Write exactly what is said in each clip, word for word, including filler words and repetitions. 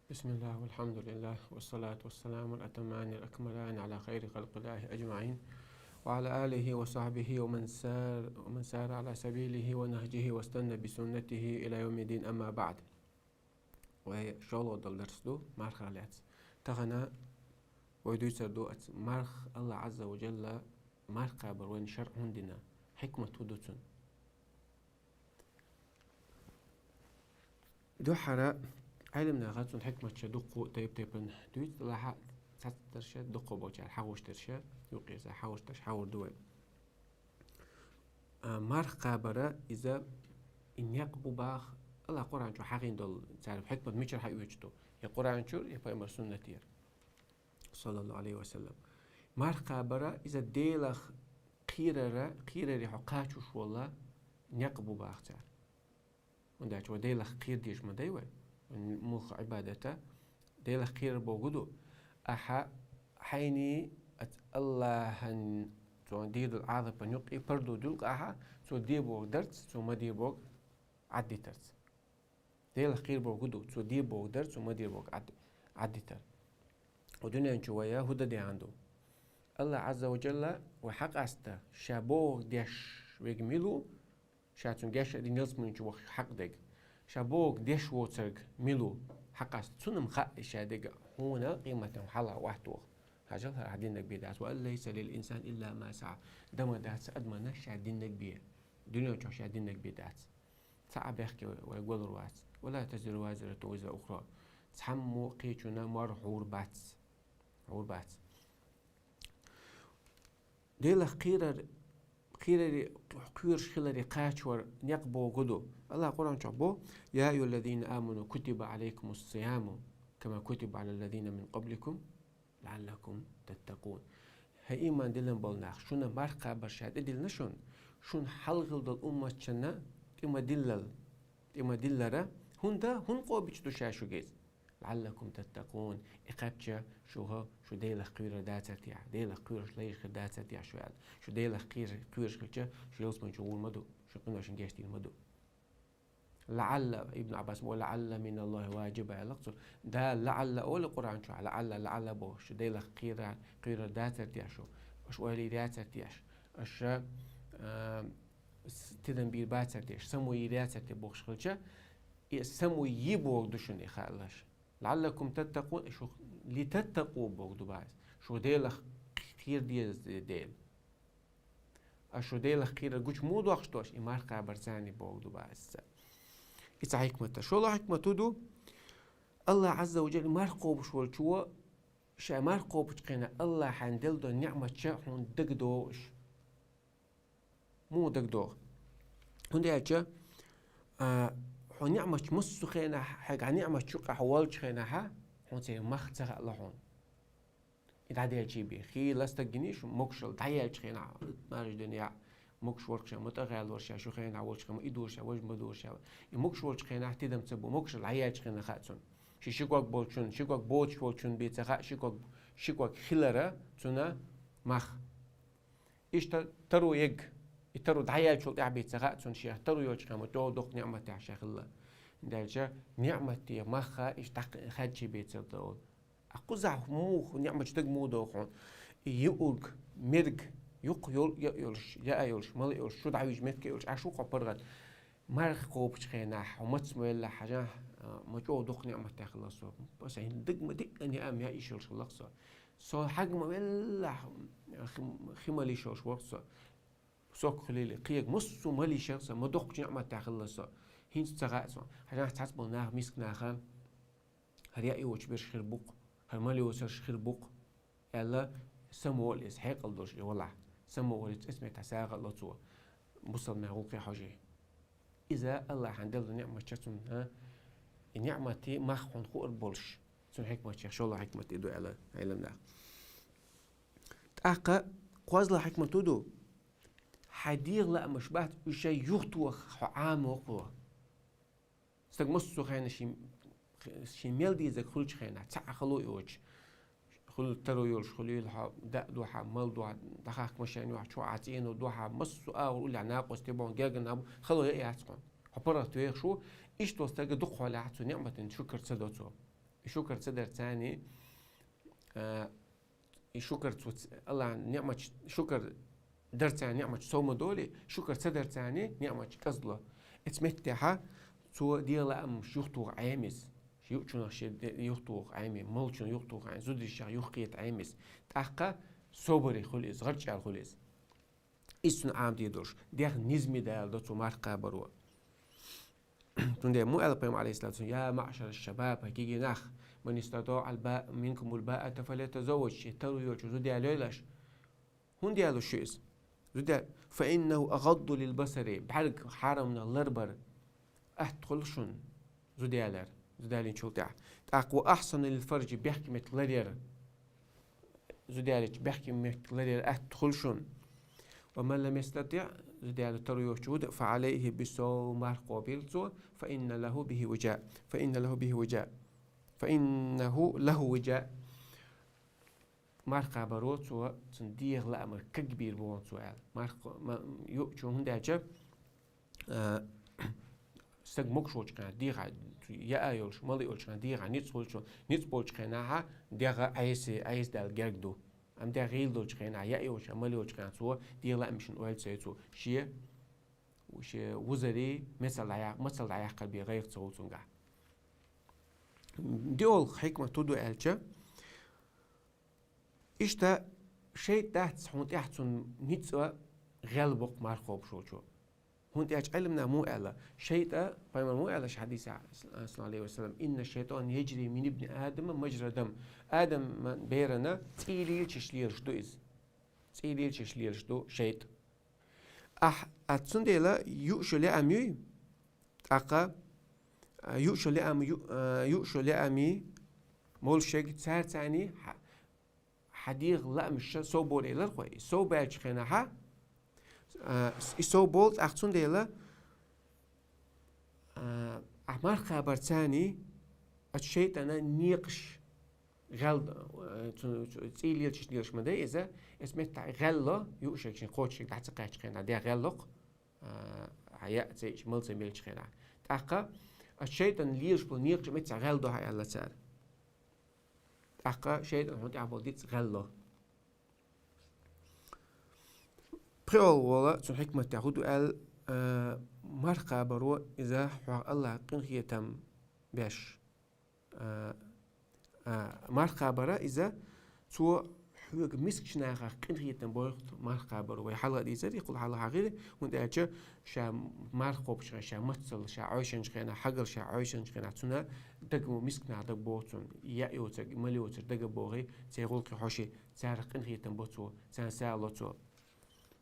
بسم الله والحمد لله والصلاة والسلام الأتمان الأكملان على خير خلق الله أجمعين وعلى آله وصحبه ومن سار ومن سار على سبيله ونهجه واستنى بسنته إلى يوم الدين، أما بعد. Вай шоллагӀа дола дарс ду мархах лаьца. Тахан вай дувцар ду аца марха, АллахӀ Ӏазза ва Жалла марха кхабар вайна шарӀ хӀунда дина, хьикмат фу ду цун. Духхьара Ӏилманаха цун хьикматаш дукха тайп-тайпара дувц, тӀаккха цхьацца дарша дукха болчар хьагӀуш дарша, юкъера хьагӀуш дарша хьагӀур ду вай. А, марха кхабар иза и никъ бу бах, АллахӀа Къуръан чу хьахийна дола цар хьикмат мичара хьаоьцуш ду? Я Къуръан чура, я пайхамара суннатера, саллаллахӀу Ӏалайхи ва саллам. Марха кхабар иза Делах кхерара, кхераре хьо кхачош вола никъ бу бах цар. ХӀунда аьлча вай Делах кхера дезаш ма дай вай. Муха Ӏибадата Делах кхерар богу ду. Ахьа хьайна аца АллахӀан цо дийр дола Ӏазапан юкъе пардо дуьллу ахьа, цо де богу дарца, цо ма де богу Ӏадитарца. Делах кхера богу ду, цо де богу дар, цо ма де богу Ӏад-, Ӏадитар. Укх дуьнен чу вай хӀу дан дегӀан ду? АллахӀ Ӏазза ва Жалла вай хьакъаста, ша богу деш верг мила ву, ша цунна гешт а дина ялсмани чу вахаш хьакъ дерг. Ша богу деш воцург мила ву, хьакъаста, цунна-м хаьа ша дерг хьуна къематдийнахьа хьалха охьатоха. Хьажал, хӀара хьа динарг бе дац. وأن ليس للإنسان إلا ما سعى. Дан ма дац адамна ша динарг бе. Дуьнен чу ша динарг бе дац. Цхьа а бехке вай гуллур вац. ولا تزر وازرة وزر أخرى. Цхьаммо кхечунна морх хьур бац. Хьур бац. Делах кхерар, кхераре, кхоьруш хиларе кхачор никъ богу ду. АллахӀа Къуръан чу бо: يا أيها الذين آمنوا كتب عليكم الصيام كما كتب على الذين من قبلكم لعلكم تتقون. ХӀай иман диллина болу нах, шуна марха кхабар ша тӀедиллина шуна, шуна хьалха хилла долу умматашна тӀе ма диллал, тӀе ма диллара, хӀунда, хӀунда къобалбеш ду ша шуьга иза? لعلكم تتقون. И кхаьбча шуьга шу Делах кхерар дацар техьа, Делах кхоьруш лайш хир дацар техьа шу аьлла. Шу Делах кхер-, кхоьруш хилча, шу ялсмани чу гӀур ма ду, шу къиношна гешт дийр ма ду. لعل, Ибн Ӏаббаса боху, لعل من الله واجبة аьлла цо. Дала لعل олу Къуръан чохь, لعل, لعل боху, шу Делах кхера-, кхерар дацар техьа шу, аша ойла йийр яцар техьа, аша, а, с-, тидам бийр бацар техьа, само йийр яцар техьа бохуш хилча, и само йи боху ду шуна и хаалаш. لعلكم تتقون, шу لتتقوا боху ду бах иза. Шу Делах кхера деза дела. Аш шу Делах кхерар гучу муха доккхуш долуш, и марха кхабар царний богу ду бах иза. И цхьа хьикмат. ШолгӀа хьикмат хӀун ду? АллахӀ Ӏазза ва Жалла марха кхобуш волчо, ша марха кхобучу хенахь АллахӀан делла долу ниӀматаш хьуна дагадогӀу уьш. Муха дагадогӀу? ХӀунда аьлча, а, хьо ниӀматаш массо а хенахь, хьайга ниӀматаш юкъахь хьо волчу хенахь, хьуна церан мах ца хаало хьуна. И дӀаделчий бен. Хийла стаг гиний шу, могушалла дӀаеллачу хенахь, мараш дина яӀ, могуш ворхӀ ша, ма тӀе гӀаьлла вара ша, шу хенахь волчу хенахь, ма и дора ша, важа ма дора ша. И могуш волчу хенахь тидам ца бу, могушалла дӀаеллачу хенахь хаьа цунна. Ши ши ког болчун, ши ког боцуш волчун бен ца хаьа, ши ког, ши ког хилара цунна мах. Иштта таро егга, и таро дӀаеллачул тӀаьхьа бен ца хаьа цунна, шех таро йолчу хенахь ма тӀе дукха ниӀматехь ша хилла. ХӀунда аьлча ниӀмате, маха иштта дӀа-, хаьдчий бен ца долу. А кхузахь муха, ниӀматаш дага муха догӀу хьуна? И юург, мерг, юккъе йол-, я йолуш, яа йолуш, мала йолуш, шу дӀавижа метка йолуш, Ӏаш ву хьо паргӀат. Марха кхобучу хенахь, хьо маца ма веллахь, хьажахь, а, ма чӀогӀа дукха ниӀматехь хилла со. Аса хӀинца дага ма диъна яа ма яа йиш йолуш хилла со. Со хьаг ма веллахь, хи-, хи мала йиш йолуш ворхӀ со. Сок хуьлийла, кхега массо а мала йиш яра со, ма доккхачу ниӀматехь хилла со. ХӀинца ца хаьа со. Хьажахь цхьацца болу нах, миска наха. ХӀара яа йоцуш берш хир бу-кх, хӀара мала йоцурш хир бу-кх, аьлла, самаволу иза, хьекъал долуш и валахь. Самаволу иза, цӀе меттахь сагӀа а ло цо, бусалба гӀуллакхе хьожий. Иза АллахӀан делла ниӀмат ча цунна, а? И ниӀмате мах хьуна хуур болуш, цуьнан хьикматех шолгӀа хьикмат и ду аьлла Ӏилманах. ТӀаккха кхозлагӀа хьикмат хӀун ду? Хьайн дегӀан лаамаш бац, уьш шайн юхатоха хьо Ӏамо кхо. Стаг массо а хенахь шен, шен мел дезарг хуьлучу хенахь, цхьаъ хало йоцуш, хуьлу таро йолуш, хуьлийла хьо, даа ду хьан, мала ду хьан, дӀахахка машен ю хьан, чохь Ӏа цӀено ду хьан, массо а агӀор уллехь накъост бохьун гергана бу, хало яа яц хьуна. Хьо паргӀат вехаш ву, иштта волу стага дукха хьолехь цу ниӀматан шукар ца до цо. И шукар ца дарца царна, а, и шукар цо ц-, Аллахьан ниӀматаш, шукар дарца царна ниӀматаш сов ма долий, шукар ца дарца царна ниӀматаш кӀезиглу. Эцу меттехьа цо дегӀа лаамаш юхатоха Ӏема из. Ший юучунах ший де-, юхатоха Ӏема, молчунах юхатоха Ӏема, зударашах юхакхета Ӏема из. ТӀаккха собаре хуьлу из, гӀарчӀаьрга хуьлу из. Иза цунна Ӏамаде долуш, дегӀ низаме даладо цо марха кхабаро. Цундела ма аьлла пайхамара, Ӏалайхиссалату вассалам: «Я маъшара шабаб, хӀай кегий нах, ман истатаӀа ал-ба-, минкумул баата фалятазавваж, шен таро йолчо зуда ялайойла аша». ХӀунда яло шу иза? Зуда ял-, фа иннаху агӀадду лил басари, бӀаьрг хьарамнах ларбар атта хуьлу шуна зуда ялар, зуда ялийначул тӀаьхьа. ТӀаккха ва ахьсану лил фаржи, бехке меттиг ларъяр. Зуда ялийча бехке меттиг ларъяр атта хуьлу шуна. Ва ман лам ястатиӀ, зуда яло таро йоцуш хӀу ду, фа Ӏалайхи биссавм, марха кхобийла цо, фа инна лаху бихи вижаъ. Фа инна лаху бихи вижаъ. Фа иннаху лаху вижаъ. Марха кхабаро цо, цуьнан дегӀан лаамах кагбийр боху цо аьлла. Марха кхо-, ма-, юучо, хӀунда аьлча, а, стаг могуш волчу хенахь дегӀан яа йолуш, мала йолчу хенахь дегӀан ницкъ хуьлучу, ницкъ болчу хенахь дегӀ Ӏеса, Ӏеса даьлла герга ду. Амма дегӀ гӀийла долчу хенахь, яа йолчу, мала йолчу хенахь цо дегӀан лаамашна ойла ца йо цо. Шен, шен вузаре мацалла дӀаяк-, мацалла дӀаяккхар бен гӀайгӀа ца хуьлу цуьнгахь. ДиъолгӀа хьикмат хӀун ду аьлча, иштта шайтӀа дац хьуна тӀехь цунна ницкъ а гӀелбоккху марха кхобуш волчо. ХӀунда аьлча Ӏилманхаша муха аьлла, шайтӀа, пайхамара муха аьлла шен хьадисехь, саллаллаху Ӏалайхи ва саллам: «Инна шайтӀана яжри мин ибни Адама мажра дам». Адаман берана цӀий лелачаш лелаш ду иза. ЦӀий лелачаш лелаш ду шайтӀа. Ахь, а цундела юуш йолу лаам юй, тӀаккха, а, юуш йолу лаам ю-, а, юуш йолу лаамий молуш ерг цаьрца царний хьа-, хьан дегӀан лаамаш сов бовла элира вай. И сов баьллачу хенахь, а, и сов бовла, тӀаккха цундела, а, ахь марха кхабарца царний оцу шайтӀана некъаш гӀел-, э, цу, цу, цӀий лелачаш лелаш ма дай иза, иза меттахь гӀелло, юуш ерг шен кхочуш ерг дӀа ца кхаьччу хенахь, дегӀ гӀелло-кх, а, хьан яа ца йича, мала ца мелчу хенахь. ТӀаккха оцу шайтӀана лелаш болу некъаш меттахь гӀелдо хьан аьлла цара. ТӀаккха шайтӀана хьуна тӀехь болу дицкъ гӀелло. ПхоьалгӀа волу цуьнан хьикматехь хӀун ду аьлла, а, марха кхабаро иза хьох Аллахьан къинхетам беш. А, а, марха кхабар иза, цо хьоьга мискачу нахах къинхетам бойху марха кхабаро. Вай хьалха дийцира, и кхул хьалха хьахийра, хӀунда аьлча ша марха кхобучу хенахь, ша мацалла, ша Ӏойшанчу хенахь, хьагалла ша Ӏойшанчу хенахь, цунна дага мо-, мискачу нахах дага боху цунна. И яа йоцург, мала йоцург дага бохий, церан гӀуллакхе хьожий, царах къинхетам бо цо, царна сагӀа ло цо.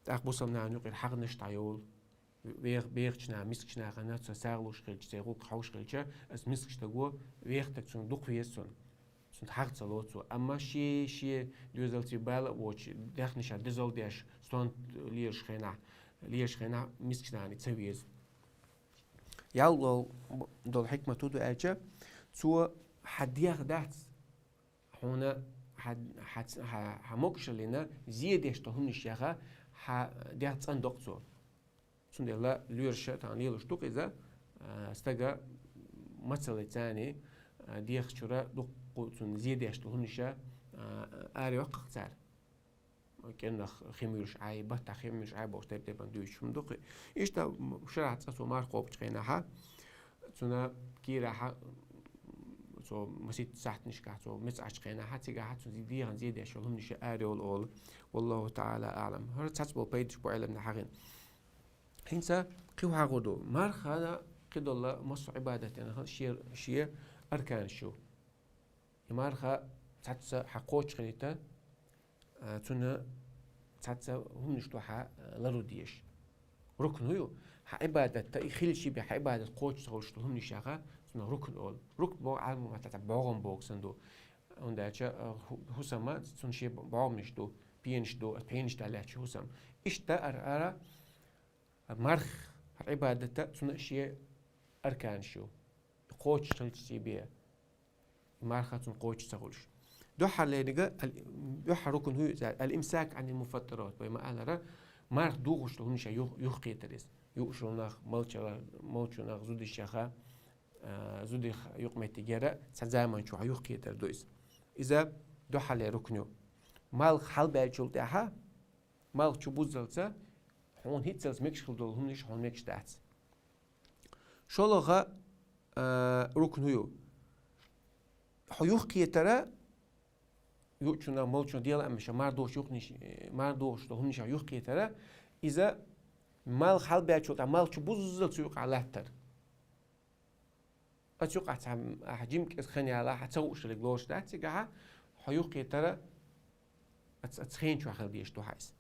ТӀаккха бусалба нахана юкъара хьагӀнаш дӀайолу. Вех-, бехачу наха, мискачу нахана цо сагӀа луш хилча, церан гӀуллакхе хьовш хилча, аса мискачу стаго веха стаг цунна дукха веза цунна. Цунна хьагӀ ца ло цо. Амма шен, шен доьзалций бала а воцуш, даьх« ша дезал деш, стонта лелаш хенахь, лелаш хенахь мискачу нахана ца веза. ЯлхолгӀа долу хьикмат хӀун ду аьлча, цо хьан дегӀ дац, хьуна хьан, хьан, хьан, хьан могушаллина зе деш долу хӀуманаш яха, хьан дегӀ цӀандо-кх цо. Цундела лоьраша а тахана лелаш ду-кх иза, а, стага мацаллица царний, а, дегӀа чуьра дуккха цунна зе деш долу хӀуманаша, а, арайоккху-кх цара. КӀирнах хи муьйлуш Ӏай, баттахь хи муьйлуш Ӏай бохуш, тайп-тайпана дуьйцуш хӀума ду-кх. Иштта шарахь цкъа цо марха кхобучу хенахь, цунна кийрахь, цо масийтта сахьтанашкахь, цо меца Ӏачу хенахь, цигахь цунна дегӀана зе деш йолу хӀуманаша арайолу олу. Валлаху таӀала аӀлам. ХӀара цхьацца болу пайдаш бу Ӏеламнаха хьахийна. ХӀинца кхин хӀун хьахор ду? Мархана кхидолу массо а Ӏибадатех шен, шен арканаш ю. И марха цхьацца хьан кхочуш хилийта, а, цунна цхьацца хӀуманаш ду хьан, а, лару дезаш. Рукн хӀун ю? Хьан Ӏибадатта и хилчий бен хьан Ӏибадат кхочуш ца хуьлуш долу хӀуманаш яха, цунах рукн олу. Рукн боху Ӏаламнаха маттахь бӀогӀам боху санна ду. ХӀунда аьлча, а, хӀу-, хӀусама цунна шен бӀогӀамаш ду, пенаш ду, пенаш тӀехь лаьтташ ю хӀусам. Иштта ара, ара, марха, хьан Ӏибадатта цунна шен арканаш ю. Кхочуш хилчий бен. Марха цунна кхочуш ца хуьлуш. Дуьххьарлерниг, ал-, дуьххьара рукн хӀун ю иза? Ал-имсак анил муфаттират. Вай ма-аллара, марха дохош долу хӀуманашах юх-, юхакхетар иза. Юушунах, молчунах, молчунах, зудашаха, а, зудих юкъметтигера цхьа заман чухь юхкхетар ду иза. Иза дуьххьале рукну. Малх хьалбаьлчул тӀаьхьа, малх чу буззалца, хьуна хӀинццалц мегаш хила долу хӀуманаш хьуна мегаш дац. ШолгӀа, а, рукну ю. Хьо юхкхетара, юучунах, молчунах дела аммаша, мардохуш юхниш-, мардохуш долу хӀуманашах юхкхетара, иза малх хьалбаьлчул тӀаьхьа малх чу буззалца юкъахь латтар. Ацу юкъахь цхьа ахь жимкӀес хан яла, ахь ца хууш хилиг лоруш дац цигахьа, хьо юхкхетара, ац-, ац хен чохь хила дезаш ду хьайса.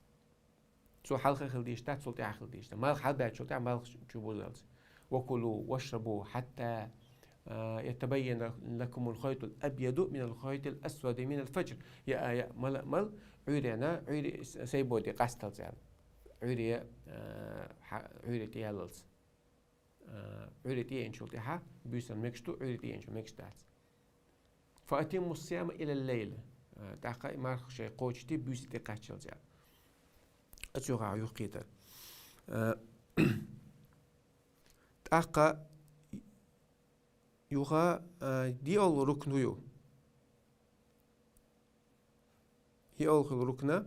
Цо хьалха хила дезаш дац, цул тӀаьхьа хила дезаш дац. Малх хьалбаьлчул тӀаьхьа малх чу буззалца. «وكلوا واشربوا حتى، а، يتبين لكم الخيط الأبيض من الخيط الأسود من الفجر». Я, а, я, мала, мал, Ӏуьйрена, Ӏуьйре с-, сайбоде къасталца аьлла. Ӏуьйре, а, хьа-, Ӏуьйре тӀеяллалц. А, Ӏуьйре тӀеенчул тӀаьхьа буьйсан мегаш ду, Ӏуьйре тӀеенчул мегаш дац. «فأتموا الصيام إلى الليل». А, тӀаккха и марх шайн кхочушде буьйса тӀекхаччалца аьлла. Ацу юкъахь юхкхетар. А, тӀаккха юха, а, диъалгӀа рукну ю. ДиъалгӀа рукна.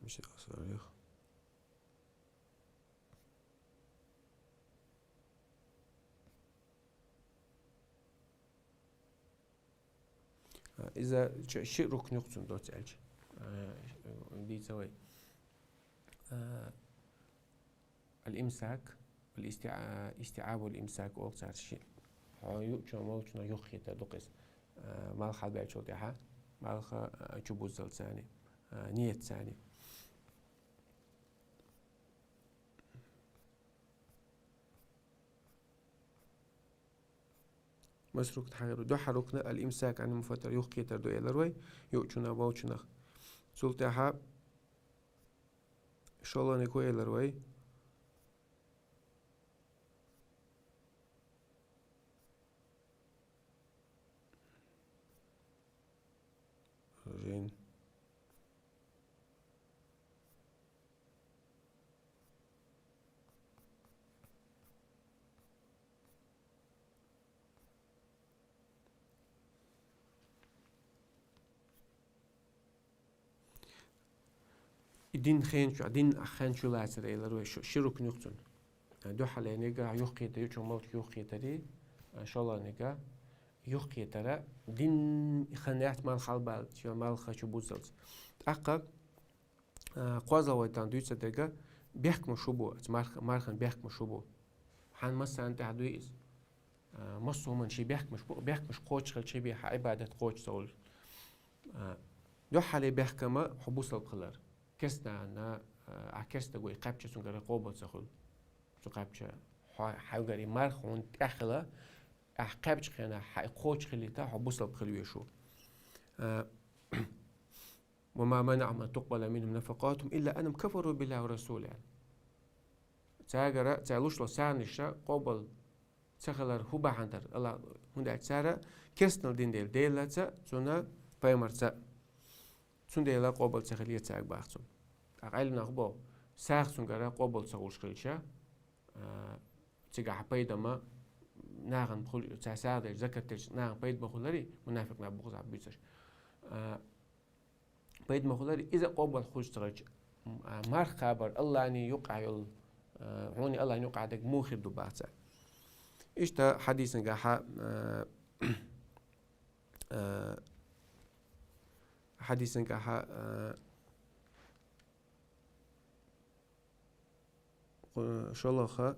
Мисал, сарих. А, иза ч-, ши рукн ю-кх цуьнан доцца аьлча. А, дийца вай. А, ал-имсак, вал истиа-, истиаб вал имсак олу цара ши. Хьо юучунах, молчунах юххетар ду-кх иза. А, малх хьалбаьлчул тӀаьхьа, малх, а, чу буззалца, а, ниятца. Мас рукн хьахийра? Дуьххьара рукна ал-имсак Ӏанил муфаттар, юххетар ду элира вай, юучунах, молчунах. Цул тӀаьхьа шолгӀаниг хӀун элира вай? Жин. И дин хен чу, дин хан чу лацар элира вай, шу-, ши рукн ю-кх цуьнан. Дуьххьалениг юххетар, юучух, молчух юххетарий, шолгӀаниг юххетара, дин хан яц малх хьалбаьлча, малх чу буззалц. ТӀаккха, а, кхозлагӀа вай тахана дуьйцур дерг, бехкамаш хӀун бу, оцу марх-, мархан бехкамаш хӀун бу. Хьан массарна тӀехь дуй иза. А, массо хӀуманна шен бехкамаш бу, бехкамаш кхочуш хилча бен хьан Ӏибадат кхочуш ца хуьлу. А, дуьххьара бехкам хьо бусалба хилар. Керстанна, а, ахь керста вуй, кхаьбча цуьнгара къобал ца хуьлу. Цу кхаьбча хьо-, хьуьнгара и марха хьуна тӀехь хила, ахь кхаьбча хенахь хьан и кхочуш хилийта, хьо бусалба хила везаш ву. А, «وما منعهم أن تقبل منهم نفقاتهم إلا أنهم كفروا بالله ورسوله». Цаьргара, цара луш долу сагӀанаш къобал ца хилар хӀун бахьана дара? АллахӀ, хӀунда аьлча цара керстанал дина дела, Делаца, цуьнан пайхамарца. Цундела къобал ца хилира цаьрга, боху цо. ТӀаккха Ӏеламнаха боху, сагӀа цуьнгара къобал ца хуьлуш хилча, а, цигахь пайда ма нахана хуьлу, цара сагӀа делча, закат делча нахана пайда ма хуьлура, мунафикъ нах бу-кх иза буьйцуш. А, пайда ма хуьлура, иза къобал хуьлуш ца хилча, м, а, марха кхабар АллахӀана юкъахь йолу, а, хьуна АллахӀана юкъахь дерг муха хир ду, боху цара. Иштта хьадисан тӀехь, а, а, хьадисангахьа, а, шолгӀа,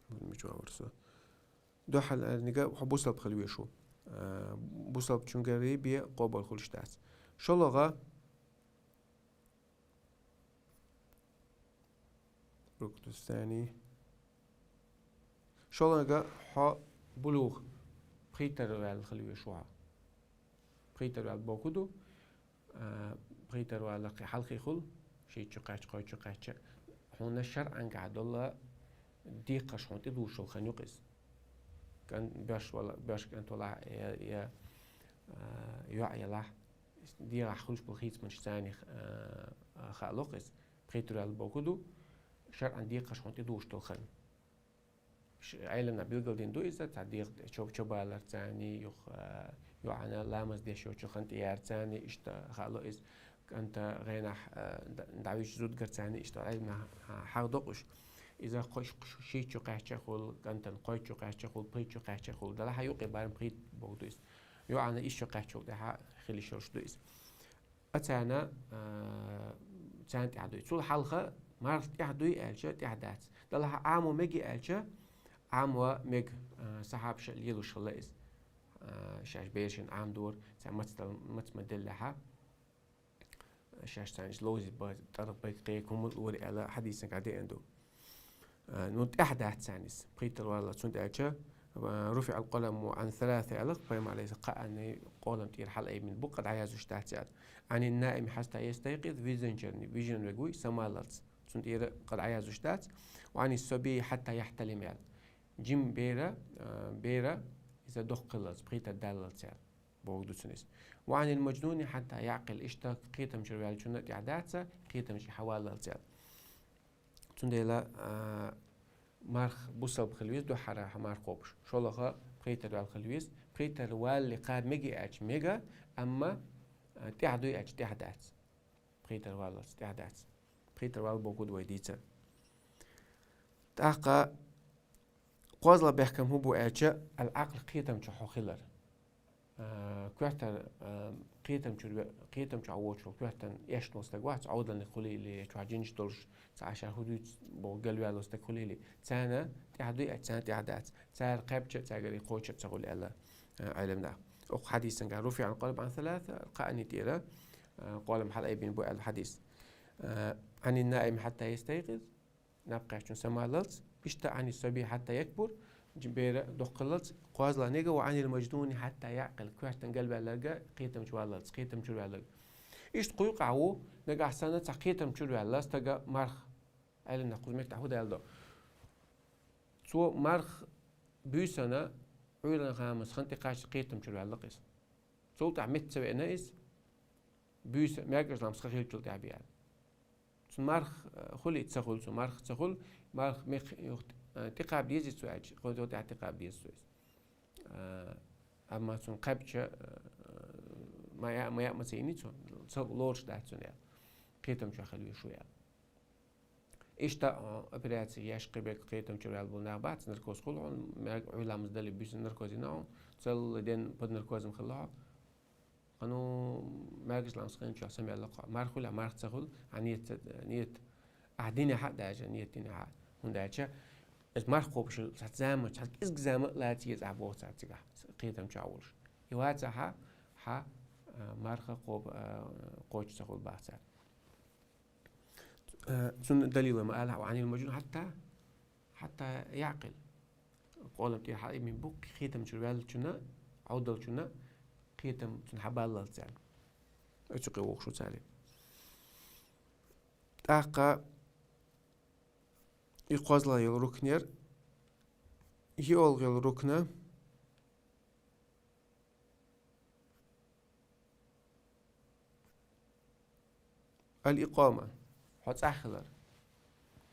мича вар со? Духьал аьннарга хьо бусалба хила везаш ва. А, бусалбачунгара бе къобал хулаш дац. ШолгӀа, рукну сани. ШолгӀа хьо булугӀ, пхийттара ваьлла хила везаш ва хьо. Пхийттара ваьлла бохург да, а, пхийттара ваьлла кхы хьалхе хул, шийтта шу кхаьчча, кхойтта шу кхаьчча. Хьона шарӀангахьа дола декхарш хьона тӀадужаш дола хан я-кх из. КӀан-, бош вала-, бош кӀант валахь, е, е, а, йоӀ ялахь, дегӀахь хулаш бола хийцамаш царна, а, а, хаа лу-кх из. Пхийттара ваьлла бохург да, шарӀан декхарш хьона тӀадужаш дола хан. Ш-, Ӏеламнаха билгалдина да из, цхьа дегӀ чо-, чубалар царна, юха, а, йоӀана ламаз деш йолча хана тӀаярца царна, иштта хаа лу из, кӀанта гӀенахь, а, д-, дӀавича зудгар царна, иштта Ӏеламнаха, а, хьахдоаккх уж. Из кхо-, ш-, ш-, шийтта шу кхаьчча хул, кӀантана кхойтта шу кхаьчча хул, пхийтта шу кхаьчча хул, делахь юкъе барам пхийтта бохург да из. ЙоӀана исс шу кхаьччул тӀехьа хила йиш йолаш да из. А царна, а, царна тӀехьа дуй. Цул хьалха марха тӀехьа дуй аьлча, тӀехьа дац. Далахьа Ӏамо мег аьлча, Ӏамо мег, а, сахьабаша лелаш хилла из. А, шаьш берашна Ӏамадора, цхьа маца дал-, маца ма деллехьа. Шаьш царна ловза ба, тӀаргӀа ба, кхы хӀума лора аьлла, хьадисангахьа деана да. А, ну, тӀехьа дац царна из, пхийттара валлалца, цунда аьлча, а, «رفع القلم عن ثلاث» аьлла, пайхамара, кхаанна къолам тӀера хьалаайбина бу, кхы дӀаязвеш дац аьлла. «عن النائم حتى يستيقظ», визанчарна, вижна вег вуй, самаллалца, цунна тӀера кхы дӀаязвеш дац. «وعن الصبي حتى يحتلم» аьлла. Жима бер, а, бер, из дохкхиллалца, пхийттара даллалца аьлла. Бохург да цун из. «وعن المجنون حتى يعقل», иштта кхетам чура ваьллачунна тӀехьа дац, кхетам чу хьаваллалца аьлла. Цундела, а, марха бусалба хила веза, духхьара хьо марха кхобаш. ШоллагӀа пхийттара ваьлла хила веза. Пхийттара валале кхаба мег аьлча мег, амма, а, тӀехьа дуй аьлча тӀехьа дац. Пхийттара валлалца тӀехьа дац. Пхийттара валла бохург да вай дийцар. ТӀаккха кхозлагӀа бехкам фу бу аьлча, العقل, кхетам чу хьо хилар. А, коьртара, а, кхетам чура ве-, кхетам чу воацаш вола, коьртана эшна вола стаг вац, Ӏовдалниг хуле или, чохь жинаш долаш, цхьа шаьш хӀу дуьйцу боху галваьлла стаг хуле или. Царна тӀехьа дуй аьлча, царна тӀехьа дац. Цара кхаьбча а, цаьргара кхочуш а ца хуьлу аьлла, а, Ӏеламнаха. Окху хьадисангахьа «رفع القلم عن ثلاث», кхаанна тӀера, а, къолам хьалаайбина бу аьлла хьадис. А, «عن النائم حتى يستيقظ», наб кхаьчначун самаллалца, иштта «عن الصبي حتى يكبر», жи-, бер дохкхиллалца, кхозлагӀниг, «وعن المجنون حتى يعقل», коьртана галваьлларг, кхетам чу валлалца, кхетам чура ваьлларг. Иштта кхуьйкъахь ву, нагахь санна цхьа кхетам чура ваьлла стаг марха, Ӏеламнаха кхуза меттехь хӀу даьлла до. Цо марха буьйсана, Ӏуьйранна хӀаманца хан тӀекхаччалца кхетам чура ваьлла-кх иза. Цул тӀаьхьа метта ца веана иза, буьйса маьркӀажа ламаз хан хилчул тӀаьхьа бен. Цунна марха, э, хуьлий, ца хуьлу, цунна марха ца хуьлу, марха мех юхт-, э, тӀекхаба дезий цо аьлча, кхо дог тӀехь тӀекхаба деза цо иза. Э, амма цунна кхаьбча, э, ма яа, ма яа ма ца йиний цо, ца лоруш дац цунна аьлла. Кхетам чохь хила везаш ву аьлла. Иштта, э, операци еш кхиберг кхетам чуьра ваьлла болу нах бац, наркоз хуьлу хьуна, маьрк-, Ӏуьйранна ламаз дале буьйсанна наркоз йина хьуна, цалла ден под наркозом хилла хьо. Хьан ву маьркӀажа ламаз хан чохь самаьлла кхо. Марха хуьлу, марха ца хуьлу, хьан нийят ца, нийят. Ахь динехь а даьжа, нийят динехь а. ХӀунда аьлча, иза марха кхобуш цхьа зама, цхьа кӀезиг зама лаца еза ахь боху цара цигахь, кхетам чохь волуш. И вацахь, хьан, а, марха кхоба, а, кхочуш ца хуьлу бах цара. А, цунна далила ма ала, «وعن المجنون حتى، حتى يعقل». Къолам тӀера хьалаайбина бу, кхетам чуьра ваьллачунна, Ӏовдалчунна, кхетам цунна хьабаллалц аьлла. Оцу юкъе вогӀуш ву цара. ТӀаккха и кхозлагӀа йолу рукн яра, йоьалгӀа йолу рукна, Ал-икъома. Хьо цӀахь хилар.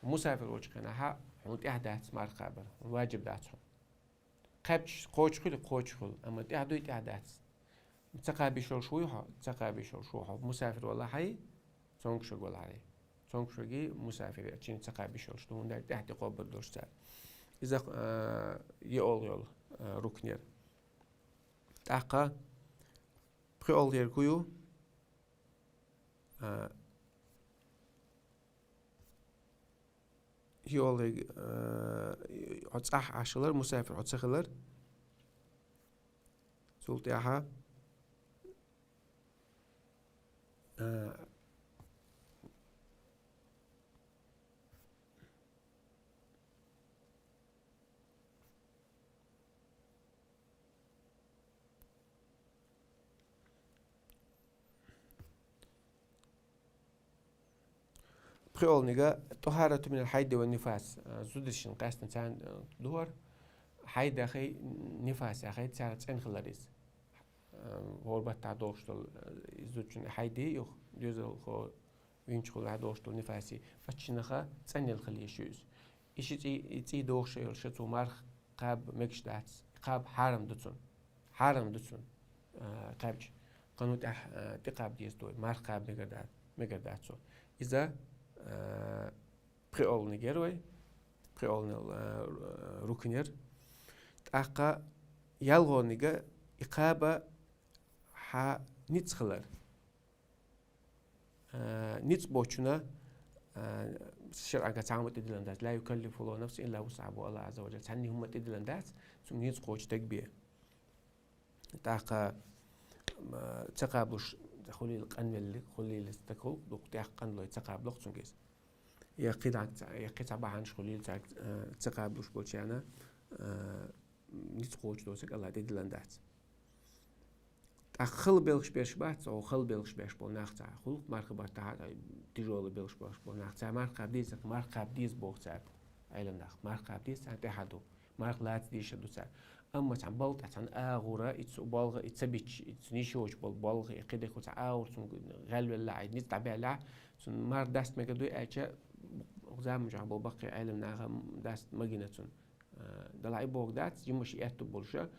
Мусафир волчу хенахь хьуна тӀехь дац марха кхабар. Хьуна ваджиб дац хьуна. Кхаьбча кхочуш хуьлу, кхочуш хуьлу, амма тӀехь дуй, тӀехь дац. Ца кхаба йиш йолуш вуй хьо? Ца кхаба йиш йолуш ву хьо. Мусафир валахь а, цомгуш валахь а. Цомгуш ваги мусафир а, чинна ца кхаба йиш йолуш ду, хӀунда аьлча тӀехь тӀе кхобур долуш цара. Иза, а, йоьалгӀа йолу, а, рукнера. ТӀаккха пхиъолгӀаниг хӀу ю? А, пхиъолгӀаниг, а, хьо цӀахь Ӏаш хилар, мусафир хьо ца хилар. Цул тӀехьа, а, пхиъолгӀанига тӀахӀарату минал хьайди ва нифас, а, зударшна къаьстина царна, а, духар, хьайд яхай, нифас яхай, царна цӀена хилар иза. А, хӀора баттахь долуш долу, а, зудчун хьайди юха, доьзалхо винчухула долуш долу нифаси, оцу шиннах цӀанъелла хила езаш ю иза. И ши цӀий, и цӀий дохуш йолуш, цо марха кхаба мегаш дац, кхаба хьарам ду цунна. Хьарам ду цунна, а, кхаьбча. Кхана тӀехь, а, тӀекхаба деза дуй, марха кхаба мегар дац, мегар дац цо. Иза, а, пхиъолгӀаниг яра вай, пхиъолгӀанал, а, рукн яра. ТӀаккха ялхолгӀанига и кхаба хьан ницкъ хилар. А, ницкъ боцчунна, а, шарӀан цхьа хӀума тӀедиллина дац. Ла юкаллифуллаху нафсан илла вусъаха, боху АллахӀ Ӏазза ва Жалла. Цхьанна хӀума тӀедиллина дац, цуьнга ницкъ кхочуш дерг бен. ТӀаккха, а, ца кхаблуш, хуьлийла къанвелли, хуьлийла стаг хуьлу, дукха тӀех къанлой ца кхабло-кх цуьнга иза. Я кхин дӀа ца, я кхин цхьа бахьанаш хуьлийла цаьрга, а, ца кхаблуш болчарна, а, ницкъ кхочуш доцург АллахӀа тӀедиллина дац. ТӀаккха хала белхаш берш бац, оха хала белхаш берш болу нах цхьа хуьлу-кх марха баттахь, тяжёлый белхаш берш болу нах. Цара марха кхаба деза, марха кхаба деза боху цара, Ӏелам нах. Марха кхаба деза, царна тӀехь ду. Марха лаца дезаш ду цара. Амма цхьана балха тӀехь цхьана агӀора, и цу балха, и ца бича, и цу нийсачу болу балха, и кхидерг цхьа агӀор цунна гӀелвелла, и ницкъ дӀабаьлла, цунна марха даста мегар ду аьлча, заманчохь болу баккхий Ӏелам наха даста магийна цунна. А, делахь и бохург дац, жимма ши аьтту болуша,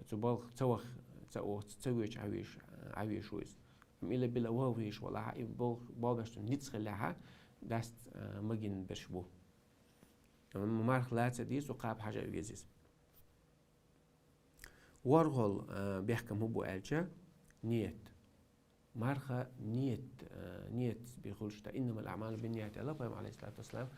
цу балха ца ваха, ца оха, ца воьдуш Ӏан веш, Ӏан веш ву иза. Амма ила била ваха веш валахь, и бал-, балбеш цунна ницкъ хилахь, даста, а, магийна берш бу. Амма марха лаца деза, цо кхаба хьажа веза иза. ВорхӀалгӀа, а, бехкам хӀун бу аьлча, ният. Марха ният, а, ният бен хуьлуш ду. «Иннамал аъмалу бинният», аьлла Пайхамара, Ӏалайхиссалату вассалам,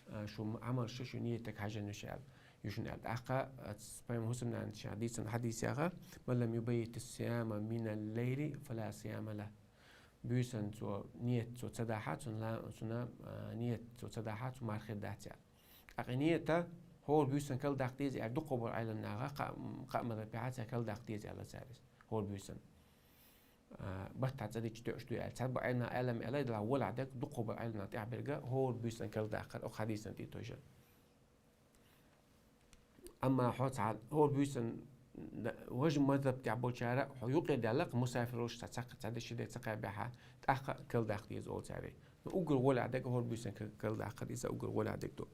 а, шу Ӏамалш шу ниятага хьаьжжина ю шуна аьлла. Ю шуна аьлла. ТӀаккха, а, ц-, Пайхамара хӀусамнана ша дийцина хьадис яха: «Ман лам юбаййити ссияма минал лайли, фала сияма лаху». Буьйсанна цо ният цо ца дахь, цунна ла-, цунна, а, ният цо ца дахь, цу марха хир дац аьлла. ТӀаккха и ният хӀора буьйсанна карладаккха деза аьлла дукхахболу Ӏелам наха, кхаа, кхаа мазхӀабехь цара карладаккха деза аьлла цара иза. ХӀора буьйсанна. А, баттахь цӀа дича тоьуш ду аьлла. Цхьаболу Ӏелам, Ӏелам аьлла, делахь волахь дерг, дукхахболу Ӏелам наха тӀехь берг хӀора буьйсанна карладаккхар, оха хьадисана тӀе тойжа. Амма хьо цхьа хӀора буьйсанна, да-, важа мазхӀаб тӀехь болчара, хьо юкъе даьлла-кх, мусафир волуш цхьа, цхьа, цхьа де ши де ца кхаьбехь, тӀаккха карладаккха деза олу цара. Ну, уггар волахь дерг хӀора буьйсанна ка-, карладаккхар, иза уггар волахь дерг ду.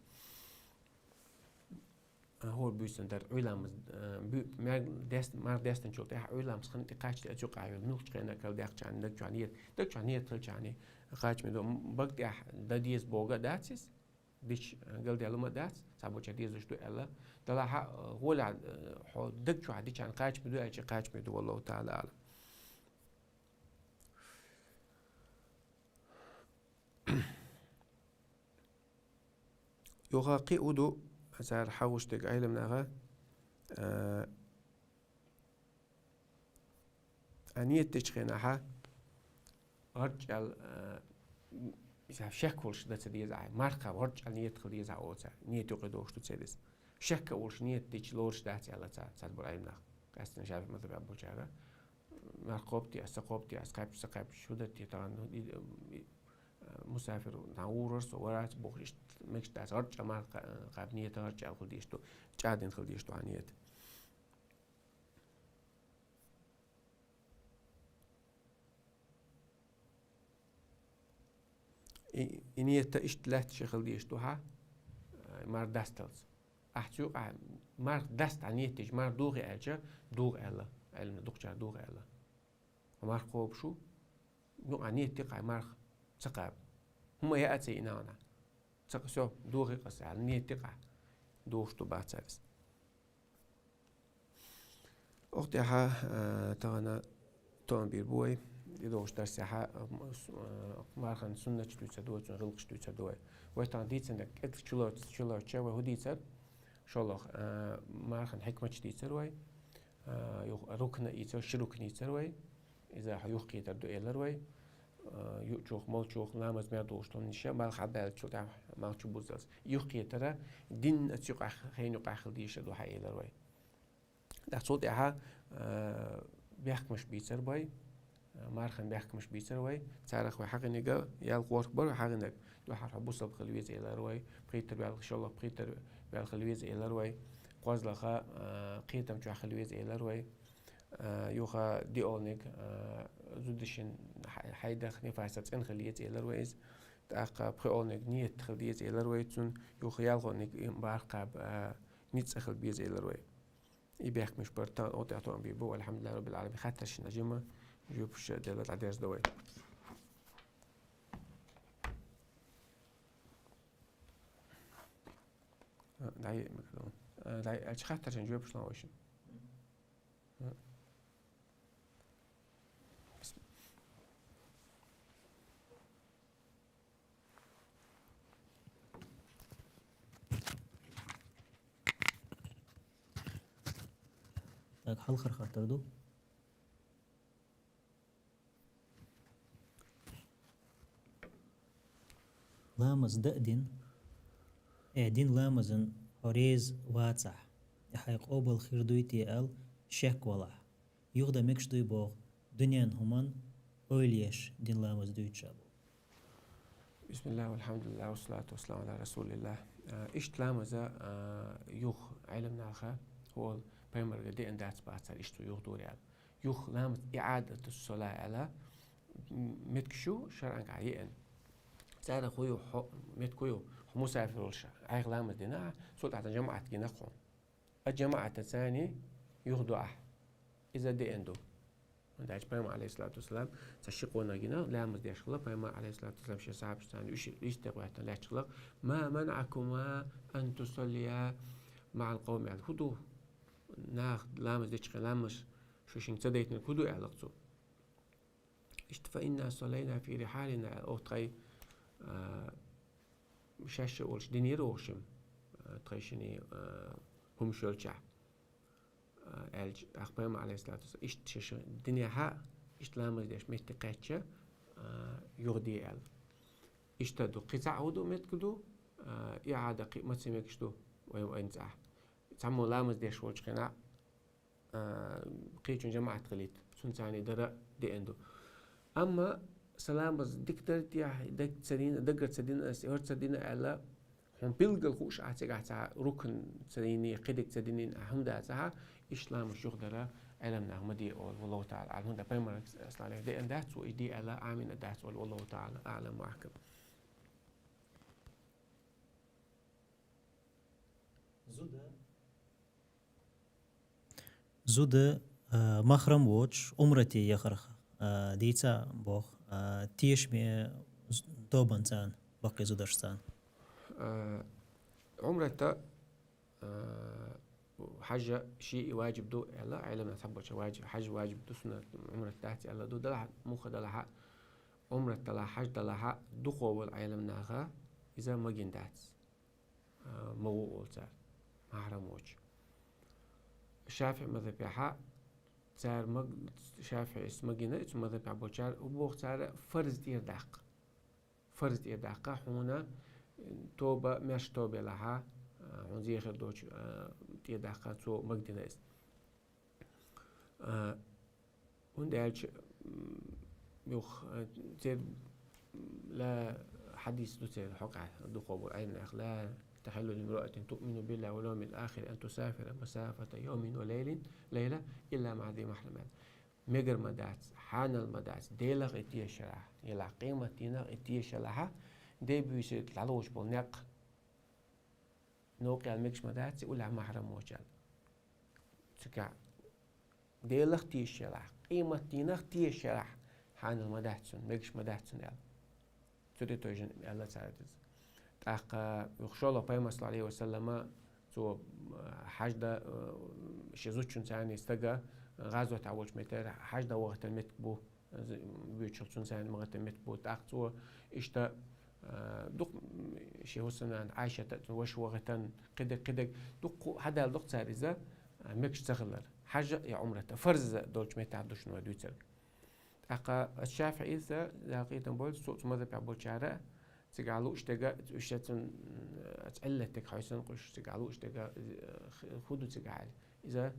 А, хӀора буьйсанна дар, Ӏуьйламаз, а, буь-, мер дес-, мар дестинчул тӀаьхьа Ӏуьйламаз хан тӀе кхаччалц юкъахь йолу, муьлххачу хенахь карладаьккхачарна, дагчохь ният, дагчохь ният хилчарна, кхачаме ду, м, бага тӀехь дан деза бохург дац иза, дича, а, галдаьлла ма дац, цхьаболчара дезаш ду аьлла. Делахь, а, гӀолехь, а, хьо дагчохь дичарна кхачаме ду аьлча, кхачаме ду, валлаху таӀала аӀлам. Юха кхин а ду, цара хьахош дерг Ӏелам наха, а, а, ният дечу хенахь, гӀарчӀ аьлла, а, иза шек волуш дан ца деза ахь. Марха гӀарчӀ аьлла ният хила деза ахь олу цара. Ният юкъе долуш ду церан иза. Шек а волуш ният дича лоруш дац аьлла цара, цхьаболу Ӏелам нах. Къаьстина шафиӀ мазхӀабехь болчара. Марха кхобу те ас, ца кхобу те ас, кхаьбча, ца кхаьбча, хӀун дар те тахана, и, и, а, мусафир, тхан вуьйр вара со, варац бохуш, иштта мегаш дац, гӀарчӀ а марха кха-, кхаба ният гӀарчӀ аьлла хила дезаш ду, чӀагӀдина хила дезаш ду хьан ният. И, и ният иштта лаьтташ хила дезаш ду хьан, а, марха дасталц. Ахь цу юкъахь марха даста хьан ният дича, марха дохий аьлча, доху аьлла, аьлла, дукхачара доху аьлла. Марха кхобуш ву? Юкъахь ният дикъахь марха ца кхаба. ХӀума яа ца йина хьуна. Ца кха-, всё, дохий-кх ас аьлла, ният дикъахь. Дохуш ду бацара иза. Оха тӀехьа, а, тахана тоам бийр бу вай, и долуш дарсехьа, а, м-, с-, а, мархан суннаташ дуьйцур ду вай, цуьнан гӀиллакхаш дуьйцур ду вай. Вай тахана дийцинарг кӀезиг чулоц-, чулоцча вай хӀун дийцар? ШолгӀа, а, мархан хьикматаш дийцар вай, а, юха рукна ийцар, ши рукна ийцар вай. Иза хьо юхакхетар ду элар вай. А, юучух, молчух, ламаз мел долуш долу ниш, малх хьабаьллачул тӀаьхьа малх чу буззалц. Юхакхетара дин а цу юкъахь, хенан юкъахь хила дийша ду хьан элар вай. ТӀаккха цул тӀаьхьа, а, бехкамаш бийцар вай, а, мархан бехкамаш бийцар вай. Царах вай хьахинарг, ялх ворхӀ бара вай хьахинарг. Дуьххьара хьо бусалба хила веза элар вай, пхийтта ваьлла, шолгӀа пхийтта ваьлла хила веза элар вай. КхозлагӀа, а, кхетам чохь хила веза элар вай. А, юха диъолниг, а, зудашин хьай-, хьайдах, нифасах цӀена хила еза элар вай иза. ТӀаккха пхиъолниг нийят хила деза элар вай цунна, юха ялхолниг, м, бархкаб, а, ницкъ хила беза элар вай. И бехкамаш бара, тахана оха тӀехьа тоам бийр бу, валхьамдулиллахӀи раббил Ӏаламин, хаттаршна жима жоьпаш дала дӀадерзадо вай. А, дӀай-, микрофон. А, дӀай-, аьлча хаттаршна жоьпаш лан вай шуна. А. Так, хьалхара хаттар ду. Ламаз дан а дина, э, дина ламазан хьо реза вацахь, и хьайн къобал хир дуй те аьлла шек валахь, юхадан мегаш дуй боху, дуьненан хӀуманна ойла еш дина ламаз дуьйцуш а бу. Бисмиллах, валхьамдулиллах, вассалату вассаламу аля расулиллах. А, иштта ламаза, а, юха Ӏеламнаха хӀола пайхамарга деана дац бацара, иштта юха дора аьлла. Юха ламаз иӀадату ссала аьлла, м-, меттигаш ю шарӀангахь еана. Царах хӀун ю хьо, меттиг хӀун ю, хьо мусафир волуш, Ӏайха ламаз дина ахь, цул тӀаьхьа жамаӀат гина хьуна. А жамаӀатаца юха ду ахь. Иза деана ду. ХӀунда аьлча пайхамар, алейхиссалату вассалам, цхьа ши къонах гина, ламаз деш хилла, пайхамар, алейхиссалату вассалам, шен сахьабашца уьш, уьш тӀе гӀоьттина лаьтташ хилла: «Ма манаӀакума ан тусаллия маӀал къавми», аьлла. ХӀун ду, наха ламаз дечу хенахь ламаз шу шинга ца дайтинарг хӀун ду, аьлла цо. Иштта: «Фа инна саллайна фи рихьалина», аьлла, оха тхайн, а, шаьш а волуш динера оха шимма, а, тхайн шинна, а, хӀумаш йолчохь. А, аьлча, тӀаккха пайхамар, алейхиссалату вассалам, иштта шаьш динехь а, иштта ламаз деш меттиг кхаьчча, а, юха де аьлла. Иштта ду, кхин цхьаъ хӀун ду меттиг ду, а, иӀада кхин маца мегаш ду вайн, вайн цӀахь. Цхьаммо ламаз деш волчу хенахь, а, кхечун жамаӀат хилийта, цунна царний дара деана ду. Амма сан ламаз дика дара те, дага ца дина, дагара ца дина ас, хӀара ца дина аьлла, хьуна билггал хууш ахь цигахь цхьа рукн ца дина, кхидерг ца дина ахь хӀума дацахь, иштта ламаз юха дара Ӏеламнаха ма де олу, валлаху таӀала аӀлам. ХӀунда пайхамар, саллаллаху алейхи ва саллам, деана дац цо, и де аьлла, амин а дац олу, валлаху таӀала аӀлам ва ахкам. Зуда. Зуда, а, махрам воцуш, Ӏумрате яхарх, а, дийца боху, а, тешаме з-, тобанца, баккхий зударшца. А, Ӏумрата, а, хьажа шиъ и важиб ду аьлла, Ӏеламнаха цхьаболчара важиб, хьажа важиб ду, суннат, Ӏумрат дац аьлла ду, далахь, муха далахь, Ӏумрат далахь, хьажа далахь, дукхо волу Ӏеламнаха иза магийна дац. А, ма ву олу цара, махьрам воцуш. ШафиӀи мазхабехьа цара маг-, ШафиӀис магийна, и цу мазхабехь болчара, хӀун боху цара, фарз тӀера даккха. Фарз тӀера даккха, хьуна тоба, маьрша тоба елахь, а, хьуна зен хир доцуш, а, тӀера даккха, цо магийна иза. А, хӀунда аьлча, м, юха, а, церан, м, ла хьадис ду церан хьокъехь, дукхо бу Ӏеламнаха: «Ла тахьиллу лимраатин туъмину биллахи вал йовмил ахири ан тусафира масафата йовмин ва лейлин, лейла, илла маӀа зи махьрам», аьлла. Мегар ма дац, хьанал ма дац, Делах и тешарахь, елахь, къематдийнах и тешалахь, де буьйса дӀалоцуш болу некъ новкъа яла мегаш ма дац, и уллехь махьрам воцчу аьлла. Цигахь Делах тешаш елахь, къематдийнах тешаш елахь, хьанал ма дац цунна, мегаш ма дац цунна аьлла. Цу тӀе тойжина аьлла цара иза. ТӀаккха юха шолгӀа пайхамар, саллаллаху алейхи ва саллама, цо, а, хьажда, а, шен зудчун царний стага, гӀазота волчу метте хьажда вахийтина меттиг бу, буьйцург цунна царна ма гӀеттина меттиг бу, тӀаккха цо иштта, а, дукха, м, шен хӀусамнана Ӏайшата цунна ваша вахийтина, кхидерг, кхидерг, дукха хьадала дукха цара иза, а, мегаш ца хилар. Хьажа я Ӏумрата, фарз долчу меттехь ду шуна вай дуьйцург. ТӀаккха ас ШафиӀийца, Дала къинтам бойла, цу, цу мазхабехь болчара, цигахь лууш дерг, уьш цун, м, аса Ӏиллат дерг хьовсийна уьш, цигахь лууш дерг, э, хи-, хӀун ду цигахь аьлла. Иза,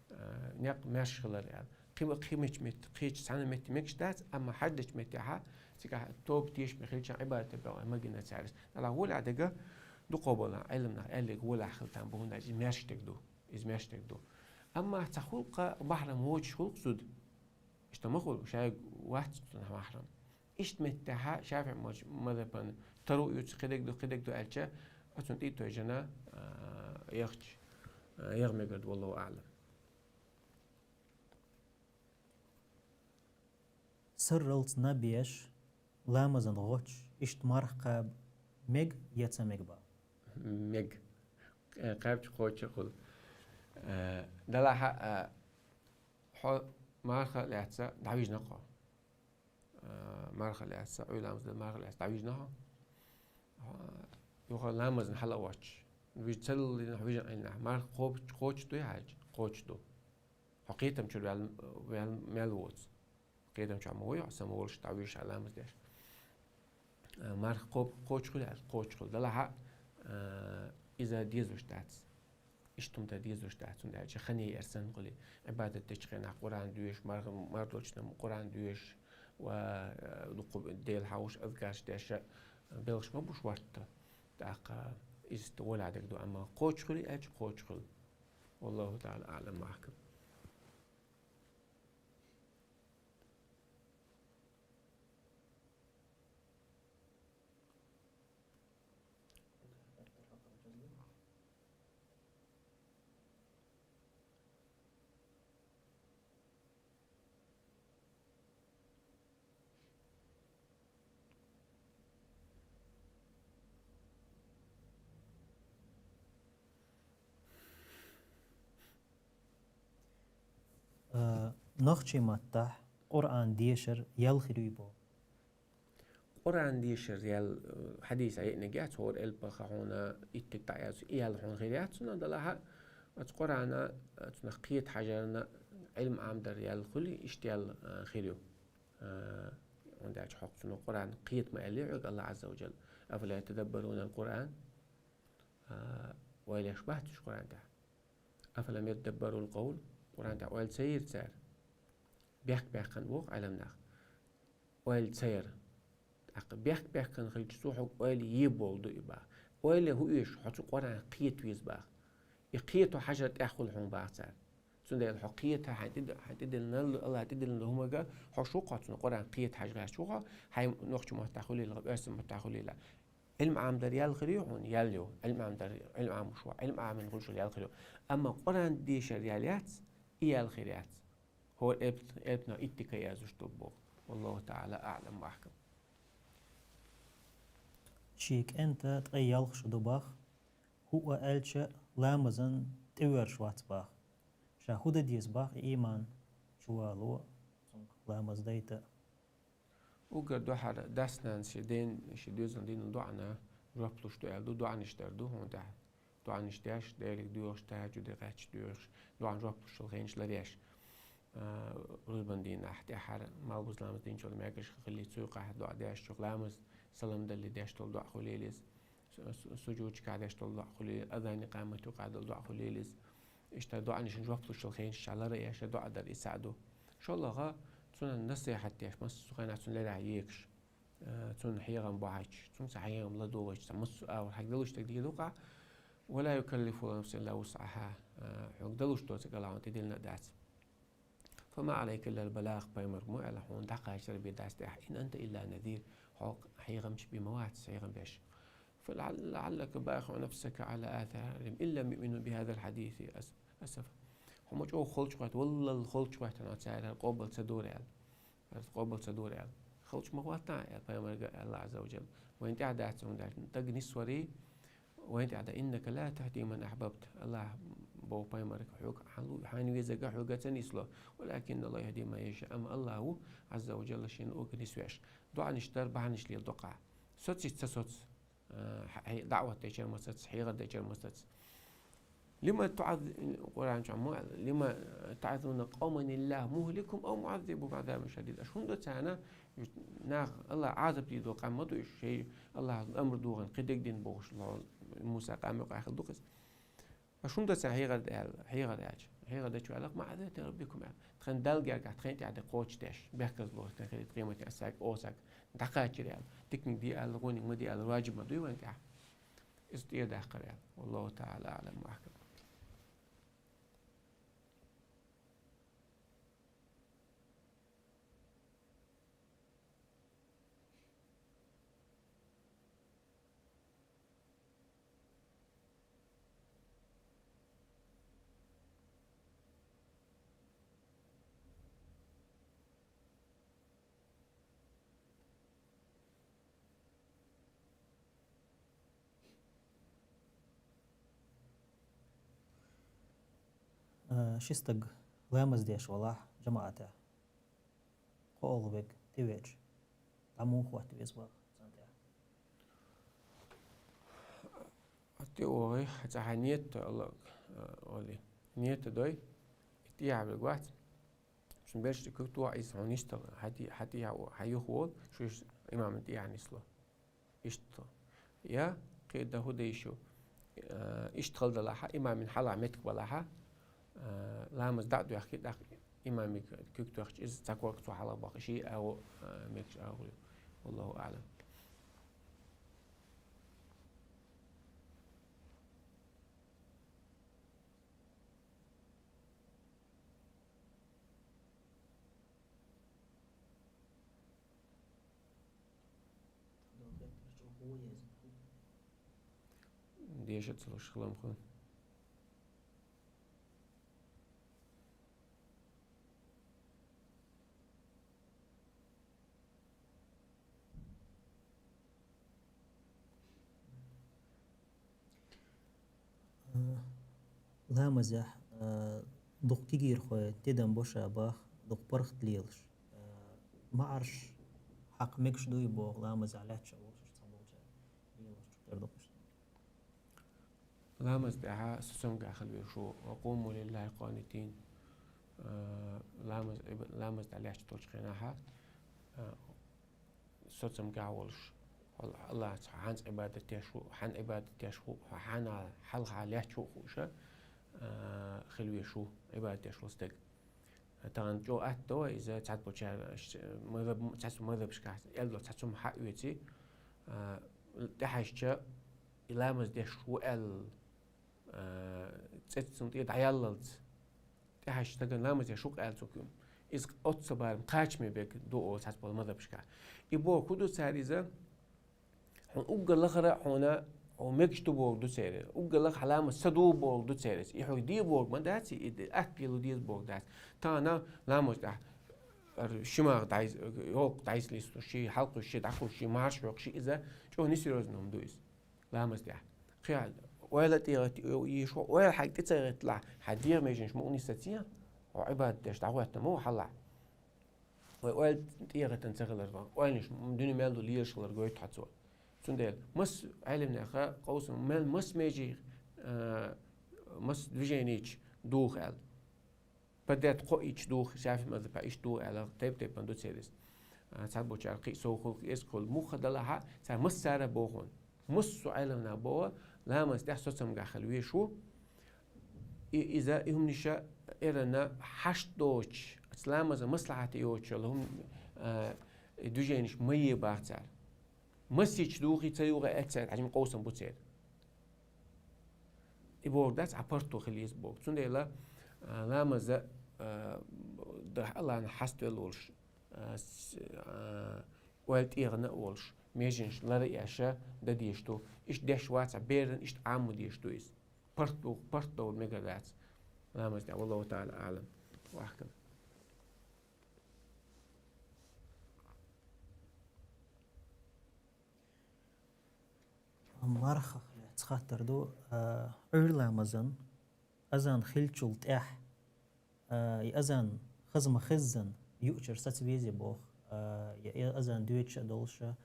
э, некъ маьрша хилар аьлла. Кхин-, кхин меттехь, кхечу цхьана метте мегаш дац, амма хьаждечу меттехь, цигахь тоба тешаме хилча Ӏибадат бан магийна цара. Делахь гӀолехь дерг дукхо болу Ӏилманах аьлларг гӀолехь хила там бу, хӀунда аьлча иза маьрша дерг ду. Иза маьрша дерг ду. Амма цхьа хуьлу-кх бахьрам, вочуьнца хуьлу-кх зуда. Иштта ма хуьлу, шайга вац цунах бахьрам. Иштта меттехь ШафиӀ маз-, мазхабан таро оьцу, кхидерг ду, кхидерг ду аьлча, оцунна тӀе а тевжина, а, яхча, а, яха мегар ду, валлаху аӀлам. Сарралц наб еш, ламазан гӀоч, иштта марха кхаба мег я ца мег бах? Мег. Э, кхаьбча кхочуш хуьлу. Э, делахь, э, хьо марха лаьцна дӀавижина хьо. Э, марха лаьцна, Ӏуьйра ламаз дан марха лаьцна дӀавижина хьо. Э, юха ламазна хьала а воцуш. Вижа ца лелийна хьо, вижина Ӏийна. Марха кхобуш-, кхочуш дуй хьаьжча? Кхочуш ду. Хьо кхетам чуьра ваьлла, ваьлла мел воцу. Кхетам чохь ма вуй хьо, самаволуш дӀавуьйш хьо ламаз деш. А, марха кхо-, кхочуш хуьлу аьлла, кхочуш хуьлу. Делахь, а, иза дезаш дац. Иштта хӀума дан дезаш дац, хӀунда аьлча хан яйар санна хуьлу. Ӏибадат дечу хенахь Къуръан доьшуш, марха, марха долчу хенахь Къуръан доьшуш, ва, а, дуккха Дела хьовсуш, азкарш деш, белхаш ма бу шортта. ТӀаккха иза гӀолехь дерг ду, амма кхочуш хуьлу аьлча, кхочуш хуьлу. Валлаху таӀала аӀлам ва ахкам. Э, нохчийн маттахь Къуръан дешар ял хир юй боху? Къуръан дешар ял, э, хьадисехь йиъниг яц, хӀора элпаха хьуна иттиг дӀаяьлча, и ял хьуна хир яц цунах, делахь а, оцу Къуръана, оцунах кхета хьажарна, Ӏилма Ӏамадар ял хуьлу, иштта ял, э, хир ю. Э, хӀунда аьлча хьо цунах Къуръан кхета ма аьллий хьоьга АллахӀ Ӏазза ва Жалла. أفلا يتدبرون القرآن؟ А, ойла еш бац уьш Къуръан тӀехь? أفلم يدبروا القول؟ Къуръан тӀехь ойла ца йира цара? Бехк-бехкана боху Ӏеламнаха. Ойла ца яра. ТӀаккха бехк-бехкана хилча, цо хьоьга ойла е болу ду и бах. Ойла хӀун оьшу, хьо цу Къуръан кхета веза бах. И кхето хьажар тӀехь хуьлу хьуна бах цара. Цундела хьо кхета, хьайн тӀе-, хьайн тӀедиллина, АллахӀа тӀедиллина хӀумага, хьо шу кхо цунах Къуръан кхета хьажа гӀерташ ву хьо, хьайн нохчийн маттахь хуьлийла, оьрсийн маттахь хуьлийла. Ӏилма Ӏамадар ял хир ю хьуна? Ял ю. Ӏилма Ӏамадар, Ӏилма Ӏамош ву, Ӏилма Ӏамийна хуьлуш ял хир ю. Амма Къуръан дешар ял яц, и ял хир яц. ХӀора элп-, элпана иттика язуш ду боху. Валлаху таӀала аӀлам ва ахкам. Шен кӀентан ткъе ялх шо ду бах, хӀуъа аьлча, ламазан тӀе воьрзуш вац бах. Ша хӀун дан деза бах, и ийман чу вало, цунга ламаз дайта? Уггар дуьхьал дас-нанас шен ден, шен доьзална дина доӀана жоп луш ду аьлла ду, доӀанаш дар ду хьуна тӀехь. ДоӀанаш деш, Деле доьхуш, тахӀажжуде кхаьчча доьхуш, доӀана жоп луш йолу хенаш ларъеш. А, рузбан дийнахь тӀаьххьара, малхбуза ламаз динчул мегаш хилли, цу юкъахь доӀа деш, чух ламаз, салам далли деш долу доӀа хуьлийла иза. Су-, су-, сужудашкахь деш долу доӀа хуьлийла, азан-икъамат юкъахь долу доӀа хуьлийла иза. Иштта доӀанашна жоп луш йолу хенаш ша ларъеш, доӀа дар и цхьаъ ду. ШолгӀа, цунна насихьат деш, массо а хенахь цунна лерахь екаш, э, цунна хьехам бохьуьйтуш, цуьнца хьехам ладугӀуьйтуш, цхьа массо а агӀор хьайга далуш дерг дийр ду-кх, ولا يكلف الله نفسا إلا وسعها, э, хьоьга далуш доцург АллахӀа тӀедиллина а дац. فما عليك إلا البلاغ, пайхамарга ма аьлла, хьуна дӀакхачар бен дац тӀехь, إن أنت إلا نذير, хьо хьехамча бен ма вац, хьехам беш. فلعل-، لعلك باخع نفسك على آثارهم إن لم يؤمنوا بهذا الحديث أس-، أسفا. Хьо ма чӀогӀа холчу гӀоьттина, валлал холчу гӀоьттина хьо цара, хӀара къобал ца дора аьлла. ХӀара къобал ца дора аьлла. Холчу ма гӀоттахьа аьлла, пайхамарга аьлла, АллахӀа Ӏазза ва Жалла. Вайна тӀехь дац хьуна даьлла. Даг нисварий, вайна тӀехь дац. إنك لا تهدي من أحببت. АллахӀа бо пайхамарга хьога, хьан лу-, хьайна везага хьога ца нисло. «ولكن الله يهدي من يشاء», амма Аллаху, Азза ва Джалла, шийна уга нисвеш. ДоӀанаш дар, бахьанаш лел докъа. Соци ца соц. Э, хьай даӀват дечар ма сац, хьехар дечар ма сац. «لم تعذ-», Къуръан чу ма, «لم تعظون قوما الله مهلكهم أو معذبهم عذابا شديدا». Аш хӀунда царна, нах Аллах Ӏазап дийду къам ма ду иш, шей Аллах амр дугӀан, кхидег дин бохуш ло, Муса къам юкъахил дукхис. Аш хӀунда царна хьехар да аьлла, хьехар даьлча, хьехар дечу аьлла, «معذرة إلى ربكم», аьлла. Тхан Далгага, тхан тӀехь де кхочу деш, бехказло, тхан хилит къематин асаг, осаг, дӀакхачир аьлла. Дикниг де аьлла, гӀуниг ма де аьлла, ваджиб ма дуй вайн тӀехь. Иза тӀера даккхар аьлла. والله تعالى أعلم وأحكم. Э, ши стаг ламаз деш валахь жамаӀатехь. КхоалгӀа верг тӀевеача, дӀа муха хӀотта веза ваха цунна тӀехь? ТӀеогӀий, цхьа хьан ниет, Аллах, э, оли. Ниет дой, и тӀехьа верг вац. Шун берш тӀе куьг тоха, иза хьуна нисдала, хьан тӀе-, хьан тӀехьа, хьан юха волу, шу иштта имаман тӀехьа нисло. Иштта. Я, кхин дан хӀун дан йиш ю? Э, иштта хала далахьа, имамин хьалха меттиг балахьа, э, ламаз дӀа а доьхкий, тӀаккха имамиг куьг тоьхча, иза цхьа корка цо хьалха баккха, ший агӀо, э, мегаш агӀо ю. والله أعلم. Деша ца луш хилам хан. Э, ламазехь, э, дукха кегийрхой тидам бо ша бах, дукха паргӀат лелаш. Э, маӀарш хьакха мегаш дуй боху, ламазехь лаьтташ волуш цхьаболча лелаш чу тера дукха. Ламаз тӀехьа соцамга хила везаш ву, «وقوموا لله قانتين». Э, ламаз, ламаз тӀехь лаьтташ долчу хенахьа, э, соцамга волуш, Аллах, хьанца Ӏибадат деш ву, хьан Ӏибадат деш ву, хьан хьалха лаьтташ ву хууша, э, хила везаш ву, Ӏибадат деш ву стаг. Тахана чӀогӀа атта до иза цхьаболчара, ш-, мазхаб-, цхьацца мазхабашкахь, элдо цхьацца хӀума хьаоьций, а, тӀехьаьжча, и ламаз деш ву аьлла, а, цӀе цунна тӀе дӀаяллалц. ТӀехьаьжча стагана ламаз деш ву-кх аьлла цо куьйгаш. Иза оццу барам кхачаме берг ду о цхьацца болу мазхабашкахь. И бохург хӀун ду цара иза? Хьуна уггар лахара а хьуна, хьо мегаш ду бохург ду церан. Уггар лаха хьан ламаз ца ду бохург ду церан. И хьо де бохург ма дац, и де-, атта лело деза бохург дац. Тахана ламаз тӀехь, ар ши мах дӀайз-, йолу дӀайса листуш, ши хьалкхуьйсуш, ши дӀакхуьйсуш, ши марш хьокхуш, ши иза чӀогӀа несерьёзно хӀума ду иза. Ламаз тӀехь. Кхин ойла тӀегӀатта йиш ву, ойла хьайга тӀе ца гӀетталахь, хьан дегӀан меженаш мукъане сацийна, хьо Ӏибадат деш дӀахӀоьттина ма ву хьалахь. Вай ойла тӀегӀаттина ца хилар ван. Ойланаш дуьне мел ду лелаш хилар гойту хьан цо. Цундела масса Ӏеламнаха къовсам мел масса меже, а, масса движенича духу аьлла. Подряд кхоъ ича духу, шафи мазхабехь иштта духу аьлла, тайп-тайпана ду церан иза. А, цхьаболчара кхин а сов хуьлу, кхин а эза хуьлу. Муха далахьа, цара массара а боху. Массо а Ӏеламнаха боху, ламаз тӀехь соцамгахь хила везаш ву. И, иза и хӀуманиша эрна хьашт доцуш, оцу ламазан маслахьате йоцуш йолу хӀума, а, и движениш ма е бах цара. Масийча духий ца юха эццара, хьаьжим къовсам бу церан. И бохург дац, Ӏа паргӀато хила еза боху. Цундела, а, ламаза, а, дахьалан хьаставелла волуш, а, с-, а, ойла тӀегӀана а волуш, меженаш лара а еш, дан дезаш ду. Иштта деш вац, беран иштта Ӏамма дезаш ду иза. ПаргӀат ду, паргӀат довла мегар дац. Ламаз тӀехь, والله تعالى أعلم وأحكم. Мархах лаьцна хаттар ду, а, Ӏуьйра ламазан азан хилчул тӀехь, а, и азан хаза ма хеззан, юучуьра саца везе боху, а, я и азан доьдуш а долуш а,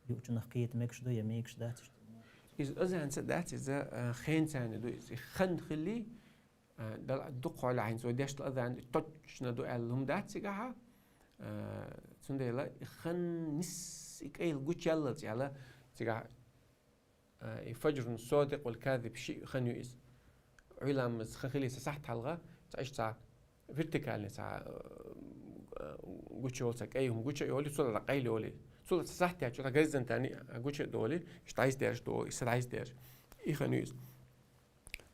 юучунах кхета мегаш ду я мегаш дац иштта? Иза азанца дац, иза, а, хенца ду иза. И хан хилли, а, дала дукха хьолахь хӀинца вай дешла азан точно ду аьлла хӀума дац цигахьа. А, цундела и хан нис и кӀайла гучуяллалц аьлла цигахь, а, и фаджрун содикъ вал казиб шиъ хан ю иза. Ӏуьйламаз хан хилийса сахьт хьалха, цхьа иштта цхьа вертикальный цхьа, а, гучу йолу цхьа кӀай хӀума гучу а йолий, цул а къайла йолий. Цул а цхьа сахьт яьлча, цхьа горизонтальный гучу а долий, иштта дӀайса дерш долу, иштта дӀайса дерш. И хан ю иза.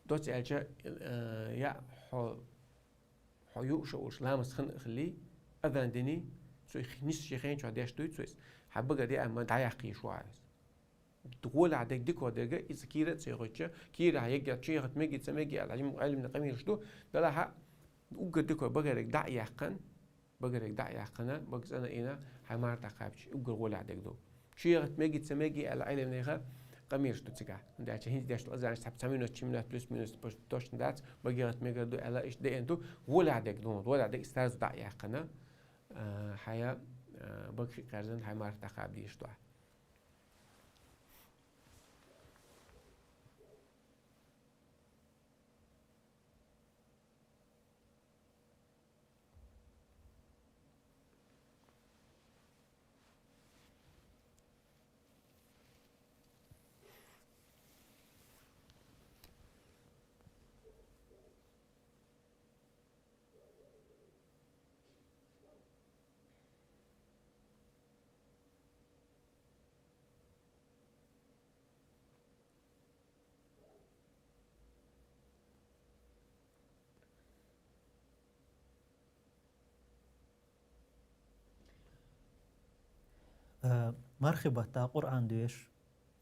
Доцца аьлча, э, я хьо, хьо юуш а уьш ламаз хан а хилли, азан дини, цу нис шен хен чохь деш дуй цо иза. Хьан багара яа ма дӀаяккхийша ву хьо иза. ГӀолехь дерг дика дерг, иза кийра а ца йохуьйтуш, кийрахь егга, чу яхат меги, ца меги аьлла, Ӏилман къамелаш ду, далахьа, уггар дика багариг дӀа а яьккхина, багариг дӀа а яьккхина, бага цӀана а йина, хьайн марха дӀакхаьбча, уггар гӀолехь дерг ду. Чу яхат меги, ца меги аьлла, Ӏилманеха къамелаш ду цигахь. ХӀунда аьлча хӀинца деш ду азанаш цхьа, цхьа минут, ши минут, плюс-минус, почти точно дац, бага яхат мегар ду аьлла, иштта деана ду, гӀолехь дерг ду, гӀолехь дерг сразу дӀа а яьккхина, а, хьайн, а, бага хи кхаьрзина, хьайн марха дӀакхаба дезаш ду ахь. Э, мархи баттахь Къуръан доьшу,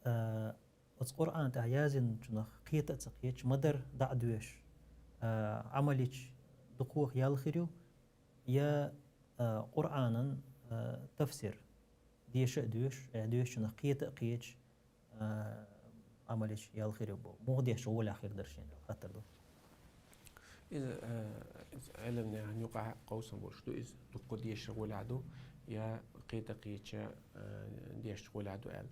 э, оцу Къуръан тӀехь язйинчунах кхета а ца кхеташ, ма-дарра дӀа а доьшу, э, Ӏамал йича дукхох ял хир ю, я, э, Къуръанан, э, тафсир деша а доьшу, э, доьшучунах кхета а кхеташ, а, Ӏамал йича ял хир ю боху. Муха деш гӀолехь хир дара шена аьлла хаттар ду. Иза, а, иза Ӏилманехь юкъахь кховсам болуш ду иза. Дуккха дешар гӀолехь ду, я кхета кхетча, а, дешча гӀолехь ду аьлла.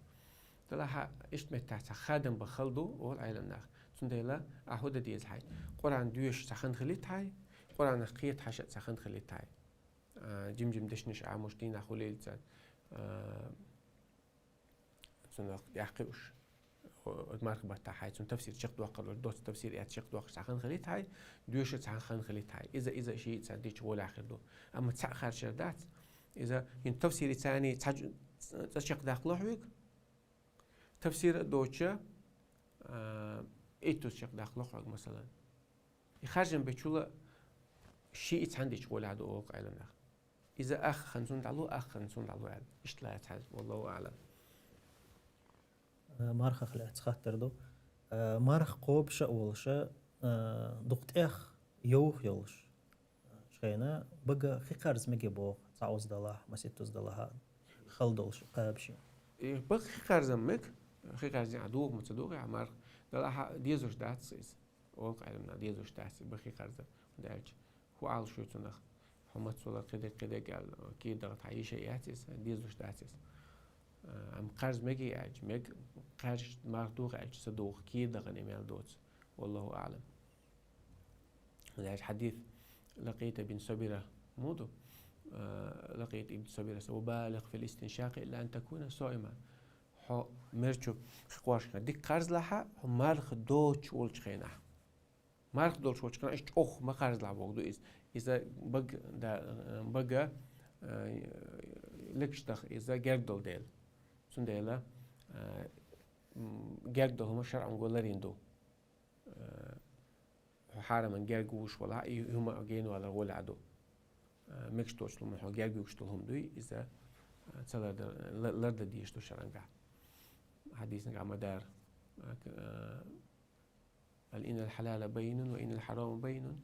Делахьа иштта меттехь цхьа хадам бан хала ду, олу Ӏилманех. Цундела ахьа хӀун дан деза хьайн? Къуръан доьшуш цхьа хан хилийта хьайн, Къуръанах кхета хьаша а цхьа хан хилийта хьайн. А, жим-жим дешнаш Ӏамош дийнахь хуьлийла царна. А, Цунах тӀаьхьа кхиуш, о, марха баттахь хьайн, цуьнан тафсир чекхдоккхур долуш, доцца тафсир эцна чекхдоккхуш цхьа хан хилийта хьайн, доьшуш цхьа хан хилийта хьайн. Иза, иза шиъ цхьа дича гӀолехь хир ду. Амма цхьаъ харжар дац. Иза, хӀинца тафсири царний цхьа жу-, цӀа чекхдаккха ло хьоьга, тафсир а доцуша, а, иттуза чекхдаккха ло хьоьга, масалан. И харжам бечул а шиъ цхьаьна дича гӀолехь ду олу Ӏилманех. Иза ах хан цунна дӀало, ах хан цунна дӀало аьлла. Иштта лаьцна хьаьжа, валлаху аӀлам. Э, мархах лаьцна хаттар ду. Э, марха кхобуш а волуш а, э, дукха тӀех йовха йолуш. Шайна бага хи кхарза меге боху, цхьа уза далахь, маситтаза далахь а, хала долуш кхаба шен. И бага хи кхарза мега, хи кхарза а духу ма ца духу, а марха далахь а дезаш дац иза. Олу Ӏилманех дезаш дац иза, бага хи кхарза. ХӀунда аьлча хӀун Ӏалашо цунах? Хьо мацалла кхидерг, кхидерг аьлла, кийра даха тхьа йиш а яц иза, дезаш дац иза. А, амма кхарза мега аьлча, мега, кхаьржа марха духа аьлча, ца духа, кийра дахана и мел доцу. Валлаху аӀлам. Лаьш хьадис Лакъита бин Сабира муду? А, Лакъита ибн Сабира: «Ва балигъ фил истиншакъи илла ан такуна соиман». Хьо мерчу хи кхош дика кхарзлахьа, хьо марха доцуш волчу хенахь. Марха долуш волчу хенахь, иштта чӀогӀа ма кхарзлахь боху ду иза. Иза бага, да, бага, а, легаш даха иза герга долу дела. Цундела, а, м, герга долу хӀума шарӀанго ларийна ду. Э, хьо хьараман герга вуш валахь, и хӀума генвалар гӀолехь ду. Э, мегаш доцу хӀума хьо герга вуьгуш долу хӀума дуй, иза, э, ца ларда-, ла-, лардан дезаш ду шарӀангахь. Хьадиснагахь ма-дарра. Э, к-, э, ал-, иннал хьалала баййинун ва иннал хьарама баййинун.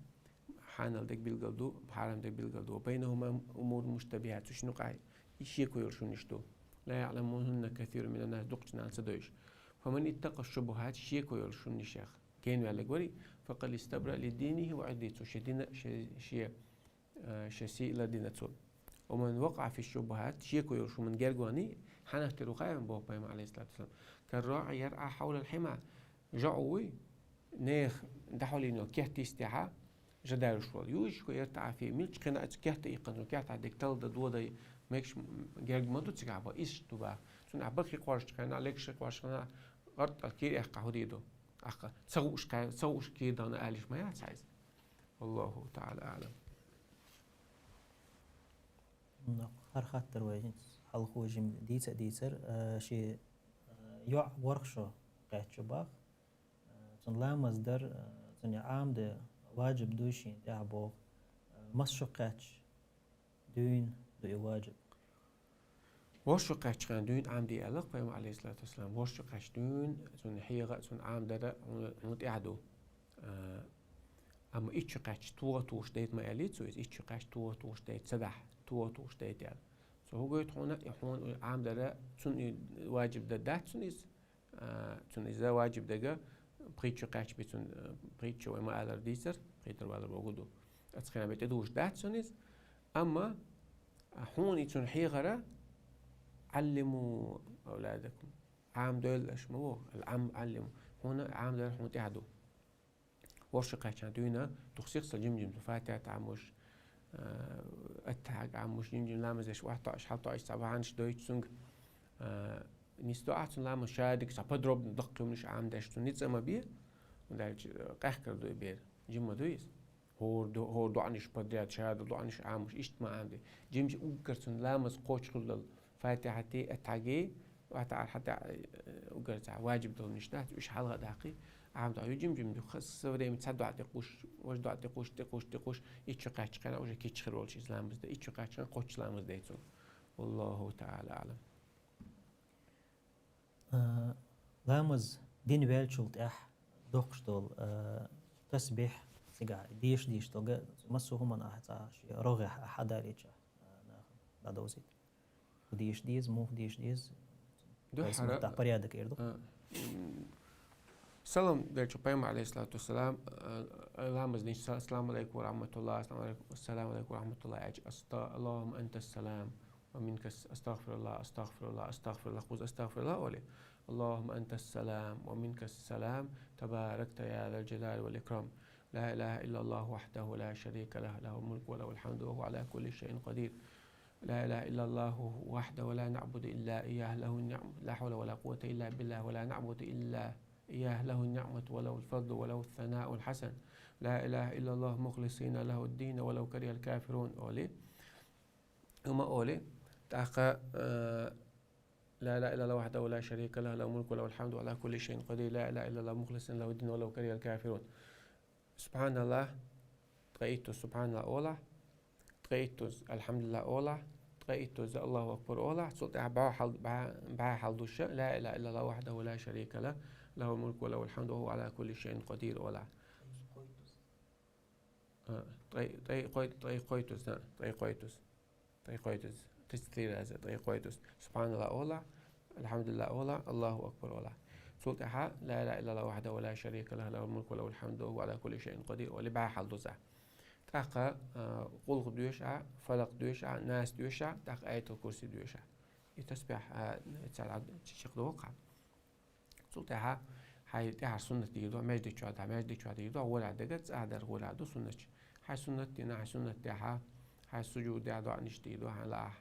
Хьанал дерг билгал ду, хьарам дерг билгал ду. Ва баййинахума умурун муштабихьат, цу шинна юкъахь шеко йолуш хӀуманаш ду. Ла яъламухунна касирун минан нас, дукхачу нана ца дойуш. Фаман иттакъа шубухьат, шеко йолуш хӀуманашех Кхийна ваьлларг варий, فقد استبرأ لدينه وعرضه, цо шен дин, шен, шен, э, шен сий лардина цо. ومن وقع في الشبهات, шеко йолуш хӀуманна герга ваьнний, хьанах тера ву хаий вайна боху пайхамара, عليه الصلاة والسلام, كالراعي يرعى حول الحمى, жаӀу вуй, нехан дӀахьулйина йолу керта йистехь жа даьржаш волу. يوشك أن يرتع فيه, муьлххачу хенахь а цу керта иккхина, цу кертахь дерг талла дан, додан, мегаш герга ма ду цигахь боху, иштта ду боху. Цунна ахь баккхий кхоьршучу хенахь, легаший кхоьршучу хенахь, гӀарт а кийра эккхахь хӀун дийр ду? Ахьа ца хууш кхаьр-, ца хууш кийра дан аьлла йиш ма яц хьайза. والله تعالى أعلم. Ну, хӀара хаттар вай хӀинца хьалхо жима дийца а дийцар, а, шен, а, йоӀ ворхӀ шо кхаьчча боху, а, цунна ламаз дар, а, цунна Ӏамадан ваджиб дуй шена тӀехь боху, а, масса шо кхаьчча дуьйна ду и ваджиб? ВорхӀ шо кхаьчча дуьйна Ӏамаде аьлла-кх пайхамара, عليه الصلاة والسلام, ворхӀ шо кхаьчча дуьйна, цунна хьеха а, цунна Ӏамадар а хьуна, хьуна тӀехь ду. А, амма итт шо кхаьчча тоха тухуш дайта ма аьллий цо иза, итт шо кхаьчча тоха тухуш дайта ца дахь, тоха тухуш дайта аьлла. Цо хӀун гойту хьуна, и хьуна Ӏамадар а, цунна и ваджиб дан дац цунна иза, а, цунна иза ваджиб дерг, пхийтта шо кхаьчча бен цунна, а, пхийтта шо вай ма-аллара дийцар, пхийттара валар бохург ду. Оцу хенахь бен тӀедужуш дац цунна иза, амма, а, хьуна и цунна хьехар а, علموا أولادكم, Ӏамадойла аша ма боху, ал-Ӏам-, علموا, хьуна Ӏамадар хьуна тӀехь ду. ВорхӀ шо кхаьчча дуьйна, дукха сих ца жим-жим ду, Фатихьат Ӏамош, а, Аттахьад Ӏамош, жим-жим ламаз деш, охьатоьуш, хьалатоьуш, цхьа вахьанаш дойтуш цуьнга, а, нисдо ахь цунна ламаз, шадерг цхьа подробно даккхий хӀуманаш Ӏамадеш цунна ницкъ а ма бе, хӀунда аьлча, а, къехкар ду и бер, жим ма ду иза. ХӀора до-, хӀора доӀанаш подряд, шадерг доӀанаш Ӏамош, иштта ма Ӏамаде. Жим-жим уггар цунна ламаз кхочуш хилла долу, Фатихьатий, Аттахьадий, охьатаӀар хьатаӀ, э, уггар цхьа ваджиб долу ниш дац, уьш хьалха а даккхий, Ӏамадо ю жим-жим ду, ха-, со время цхьа доӀа тӀекхуш, важа доӀа тӀекхуш, тӀекхуш, тӀекхуш, итт шо кхаьчча хенахь уже кийча хир волуш иза ламаз дан, итт шо кхаьчча хенахь кхоччуш ламаз дай цунна. والله تعالى أعلم. А, ламаз дина ваьллачул тӀаьхьа доккхуш долу, а, тасбихь цигахь, деша-деша долу, массо а хӀуманна ахь цхьа шен рогӀехь ахь хьадалийча, а, нахана дӀадовзийта. ХӀун деша деза, муха деша деза? Дуьххьара, тӀаккха порядок эр ду. А, м, салам делча пайхамар, عليه الصلاة والسلام, а, ламаз динчу са-, السلام عليكم ورحمة الله, السلام عليكم, السلام عليكم ورحمة الله аьлча, аста-, اللهم أنت السلام ومنك الس-, أستغفر الله، أستغفر الله، أستغفر الله, кхуза أستغفر الله олий. اللهم أنت السلام ومنك السلام، تباركت يا ذا الجلال والإكرام. لا إله إلا الله وحده لا شريك له، له الملك وله الحمد وهو على كل شيء قدير. لا إله إلا الله وحده لا نعبد إلا إياه، له النعم، لا حول ولا قوة إلا بالله، ولا نعبد إلا إياه، له النعمة وله الفضل وله الثناء الحسن. لا إله إلا الله مخلصين له الدين ولو كره الكافرون олий. Амма олий, тӀаккха, э, لا إله إلا الله وحده لا شريك له، له الملك وله الحمد وعلى كل شيء قدير، لا إله إلا الله مخلصين له الدين ولو كره الكافرون. СубхьаналлахӀ, ткъе итт дола субхьаналлахӀ олахь, ткъе итт дола алхьамдулиллахӀ олахь, ткъе итт дола Аллаху акбар олахь, цул тӀаьхьа бӀаь хьал-, бӀаь, бӀаь хьал душа, لا إله إلا الله وحده لا شريك له، له الملك وله الحمد وهو على كل شيء قدير олахь. А, ткъе, ткъе кхой-, ткъе кхойтта дола, да, ткъе кхойтта дола. Ткъе кхойтта дола. Тридцать три раза ткъе кхойтта дола. СубхьаналлахӀ олахь, алхьамдулиллахӀ олахь, Аллаху акбар олахь. Цул тӀаьхьа لا إله إلا الله وحده لا شريك له، له الملك وله الحمد وهو على كل شيء قدير олий бӀаь хьал дузахь. ТӀаккха, а, къулхӀ доьшахь, фалакъ доьшахь, нас доьшахь, тӀаккха аятал курси доьшахь. И тасбихь, а, цхьа чекхдоху-кх хьан. Цул тӀаьхьа хьайн тӀаьхьара суннат дийр ду, маьждиг чохь дахь, маьждиг чохь дийр ду, гӀолехь дагар цӀа дар гӀолехь ду суннаташ. Хьайн суннат дина, хьайн суннат тӀаьхьа, хьайн сужуд дехь доӀанаш дийр ду, хьайн лаахь,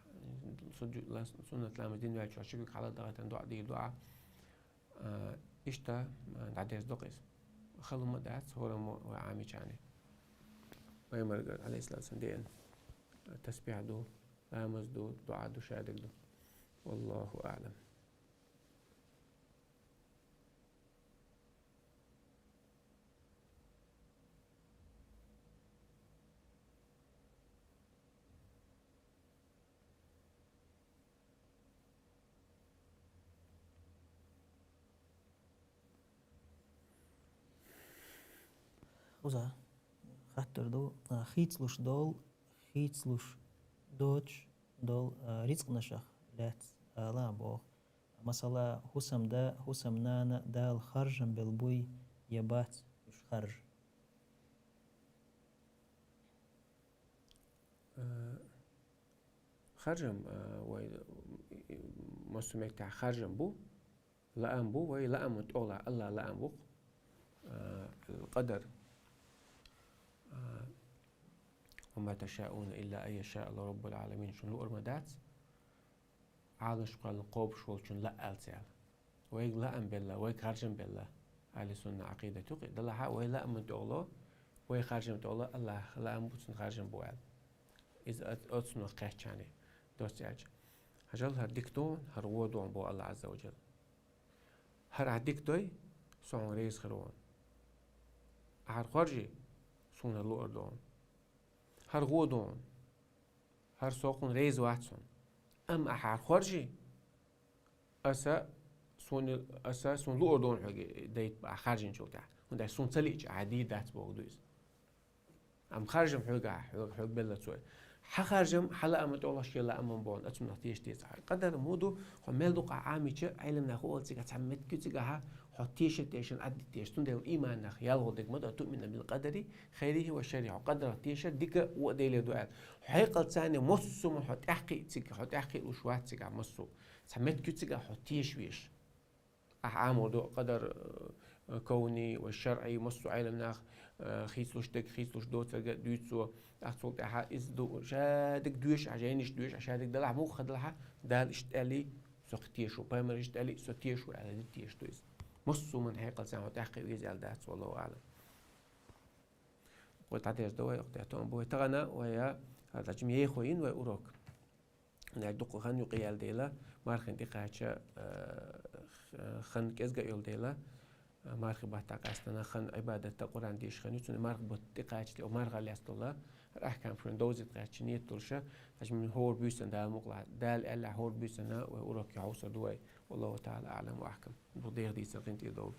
сужу-, ла-, суннат ламаз дина ваьлча шуьгиг хьала дахийтина доӀа дийр ду ахь. А, иштта, а, дӀадерзадо-кх иза. Хала ма дац, хӀораммо вай Ӏамийчарна. Пайхамаргара, Ӏалайхиссалату вассалам, деана тасбихь ду, ламаз ду, доӀа ду, шадерг ду. Валлаху аӀлам. Уза хаттар ду, а, хийцалуш долу, хийцалуш доцуш долу, а, рицкъанашах лаьцна ала боху. Масала, хӀусамда-, хӀусамнана Дала харжам белла буй я бац, харж. Э, харжам, э, вай, э, массо меттехь харжам бу, лаам бу, вай лааман тӀехула Аллах лаам бу, э, къадар. Э, «وما تشاءون إلا أن يشاء الله رب العالمين». Шун луур ма дац, Ӏаламаш кхоьллина кхобуш волчун лаам аьлла. Вайга лаам белла, вайга харжам белла. Ахьли сунна Ӏакъидат ю-кх и. Делахь а вай лааман тӀехула, вай харжам тӀехула, Аллах лаам бу, цун харжам бу аьлла. Иза оц-, оцунах кхаьччани доцца аьлча. Хьажал, хӀара дика ду хьуна, хӀара вон ду хьуна боху Аллах Ӏазза ва Джалла. ХӀара ахь дика дой, со хьуна реза хир ву хьуна. Ахь хӀара хоржий, суна хӀара луур ду хьуна. ХӀара вон ду хьуна. ХӀара со хьуна реза вац хьуна. Амма ахь хӀара хоржий, аса суна, аса суна луур ду хьуна хьоьга дайта бан ахь харжинчул тӀаьхьа. ХӀунда аьлча суна ца лиъча ахь дийр дац бохург ду иза. Амма харжам хьоьгахь, хьоьга, хьоьга белла цо. Хьан харжам, хьан лааман тӀехула шен лааман бу хьуна, оцунах теша деза ахь. Къадар ма ду, хьо мел дукха Ӏамийча, Ӏеламнаха олу цигахь цхьа меттиг ю цигахь, хьо теша а тешна, Ӏадда а тешна. Цундела иманах ялхалгӀа дерг ма ду, «أن تؤمن بالقدر خيره وشره», хьо къадарах теша, дика а, вон а Делера ду аьлла. Хьекъалца массо а хӀуманна хьо тӀаьхьакхиъ цига, хьо тӀаьхьакхиъ луш вац цигахь массо а. Цхьа меттиг ю цигахь хьо теша везаш. Ахь Ӏамор ду къадар, э, ковни ва шарӀи, массо а Ӏеламнаха, э, хийцалуш дерг, хийцалуш доцург а дуьйцу цо. ТӀаккха цул тӀаьхьа иза ду, ша дерг доьшу ахь, жайнаш доьшу ахь, ша дерг делахь муха хан делахь а, Дала иштта аьллий, со кхин теша ву, пайхамара иштта аьллий, со теша ву аьлла, дика теша ду иза. Массо а хӀуманна хьекъалца хьо тӀаьхьакхиъ веза аьлла дац, валлаху аӀлам. Вай дӀадерзадо вай, вай тӀе тоам бу вай тахана, вай а, хӀара дӀачу ма ехо йина вай урок. Нагахь дукха хан юкъа яьлла дела, мархина тӀекхача, э, хан кӀезга а йолу дела, э, мархи баттахь къаьстина хан Ӏибадатта, Къуръан деша хан ю, цундела мархи бутт тӀекхача, марха лестала, хӀара ахкам шуна довзийта кхаьчча нийят долуша, значит, хӀора буьйсанна Дала мукъалахь, Дала аьллехь хӀора буьйсанна вай урок хьовсур ду вай. Валлаху таӀала аӀлам ва ахкам. Бу деха дийцар гӀин тӀера довла.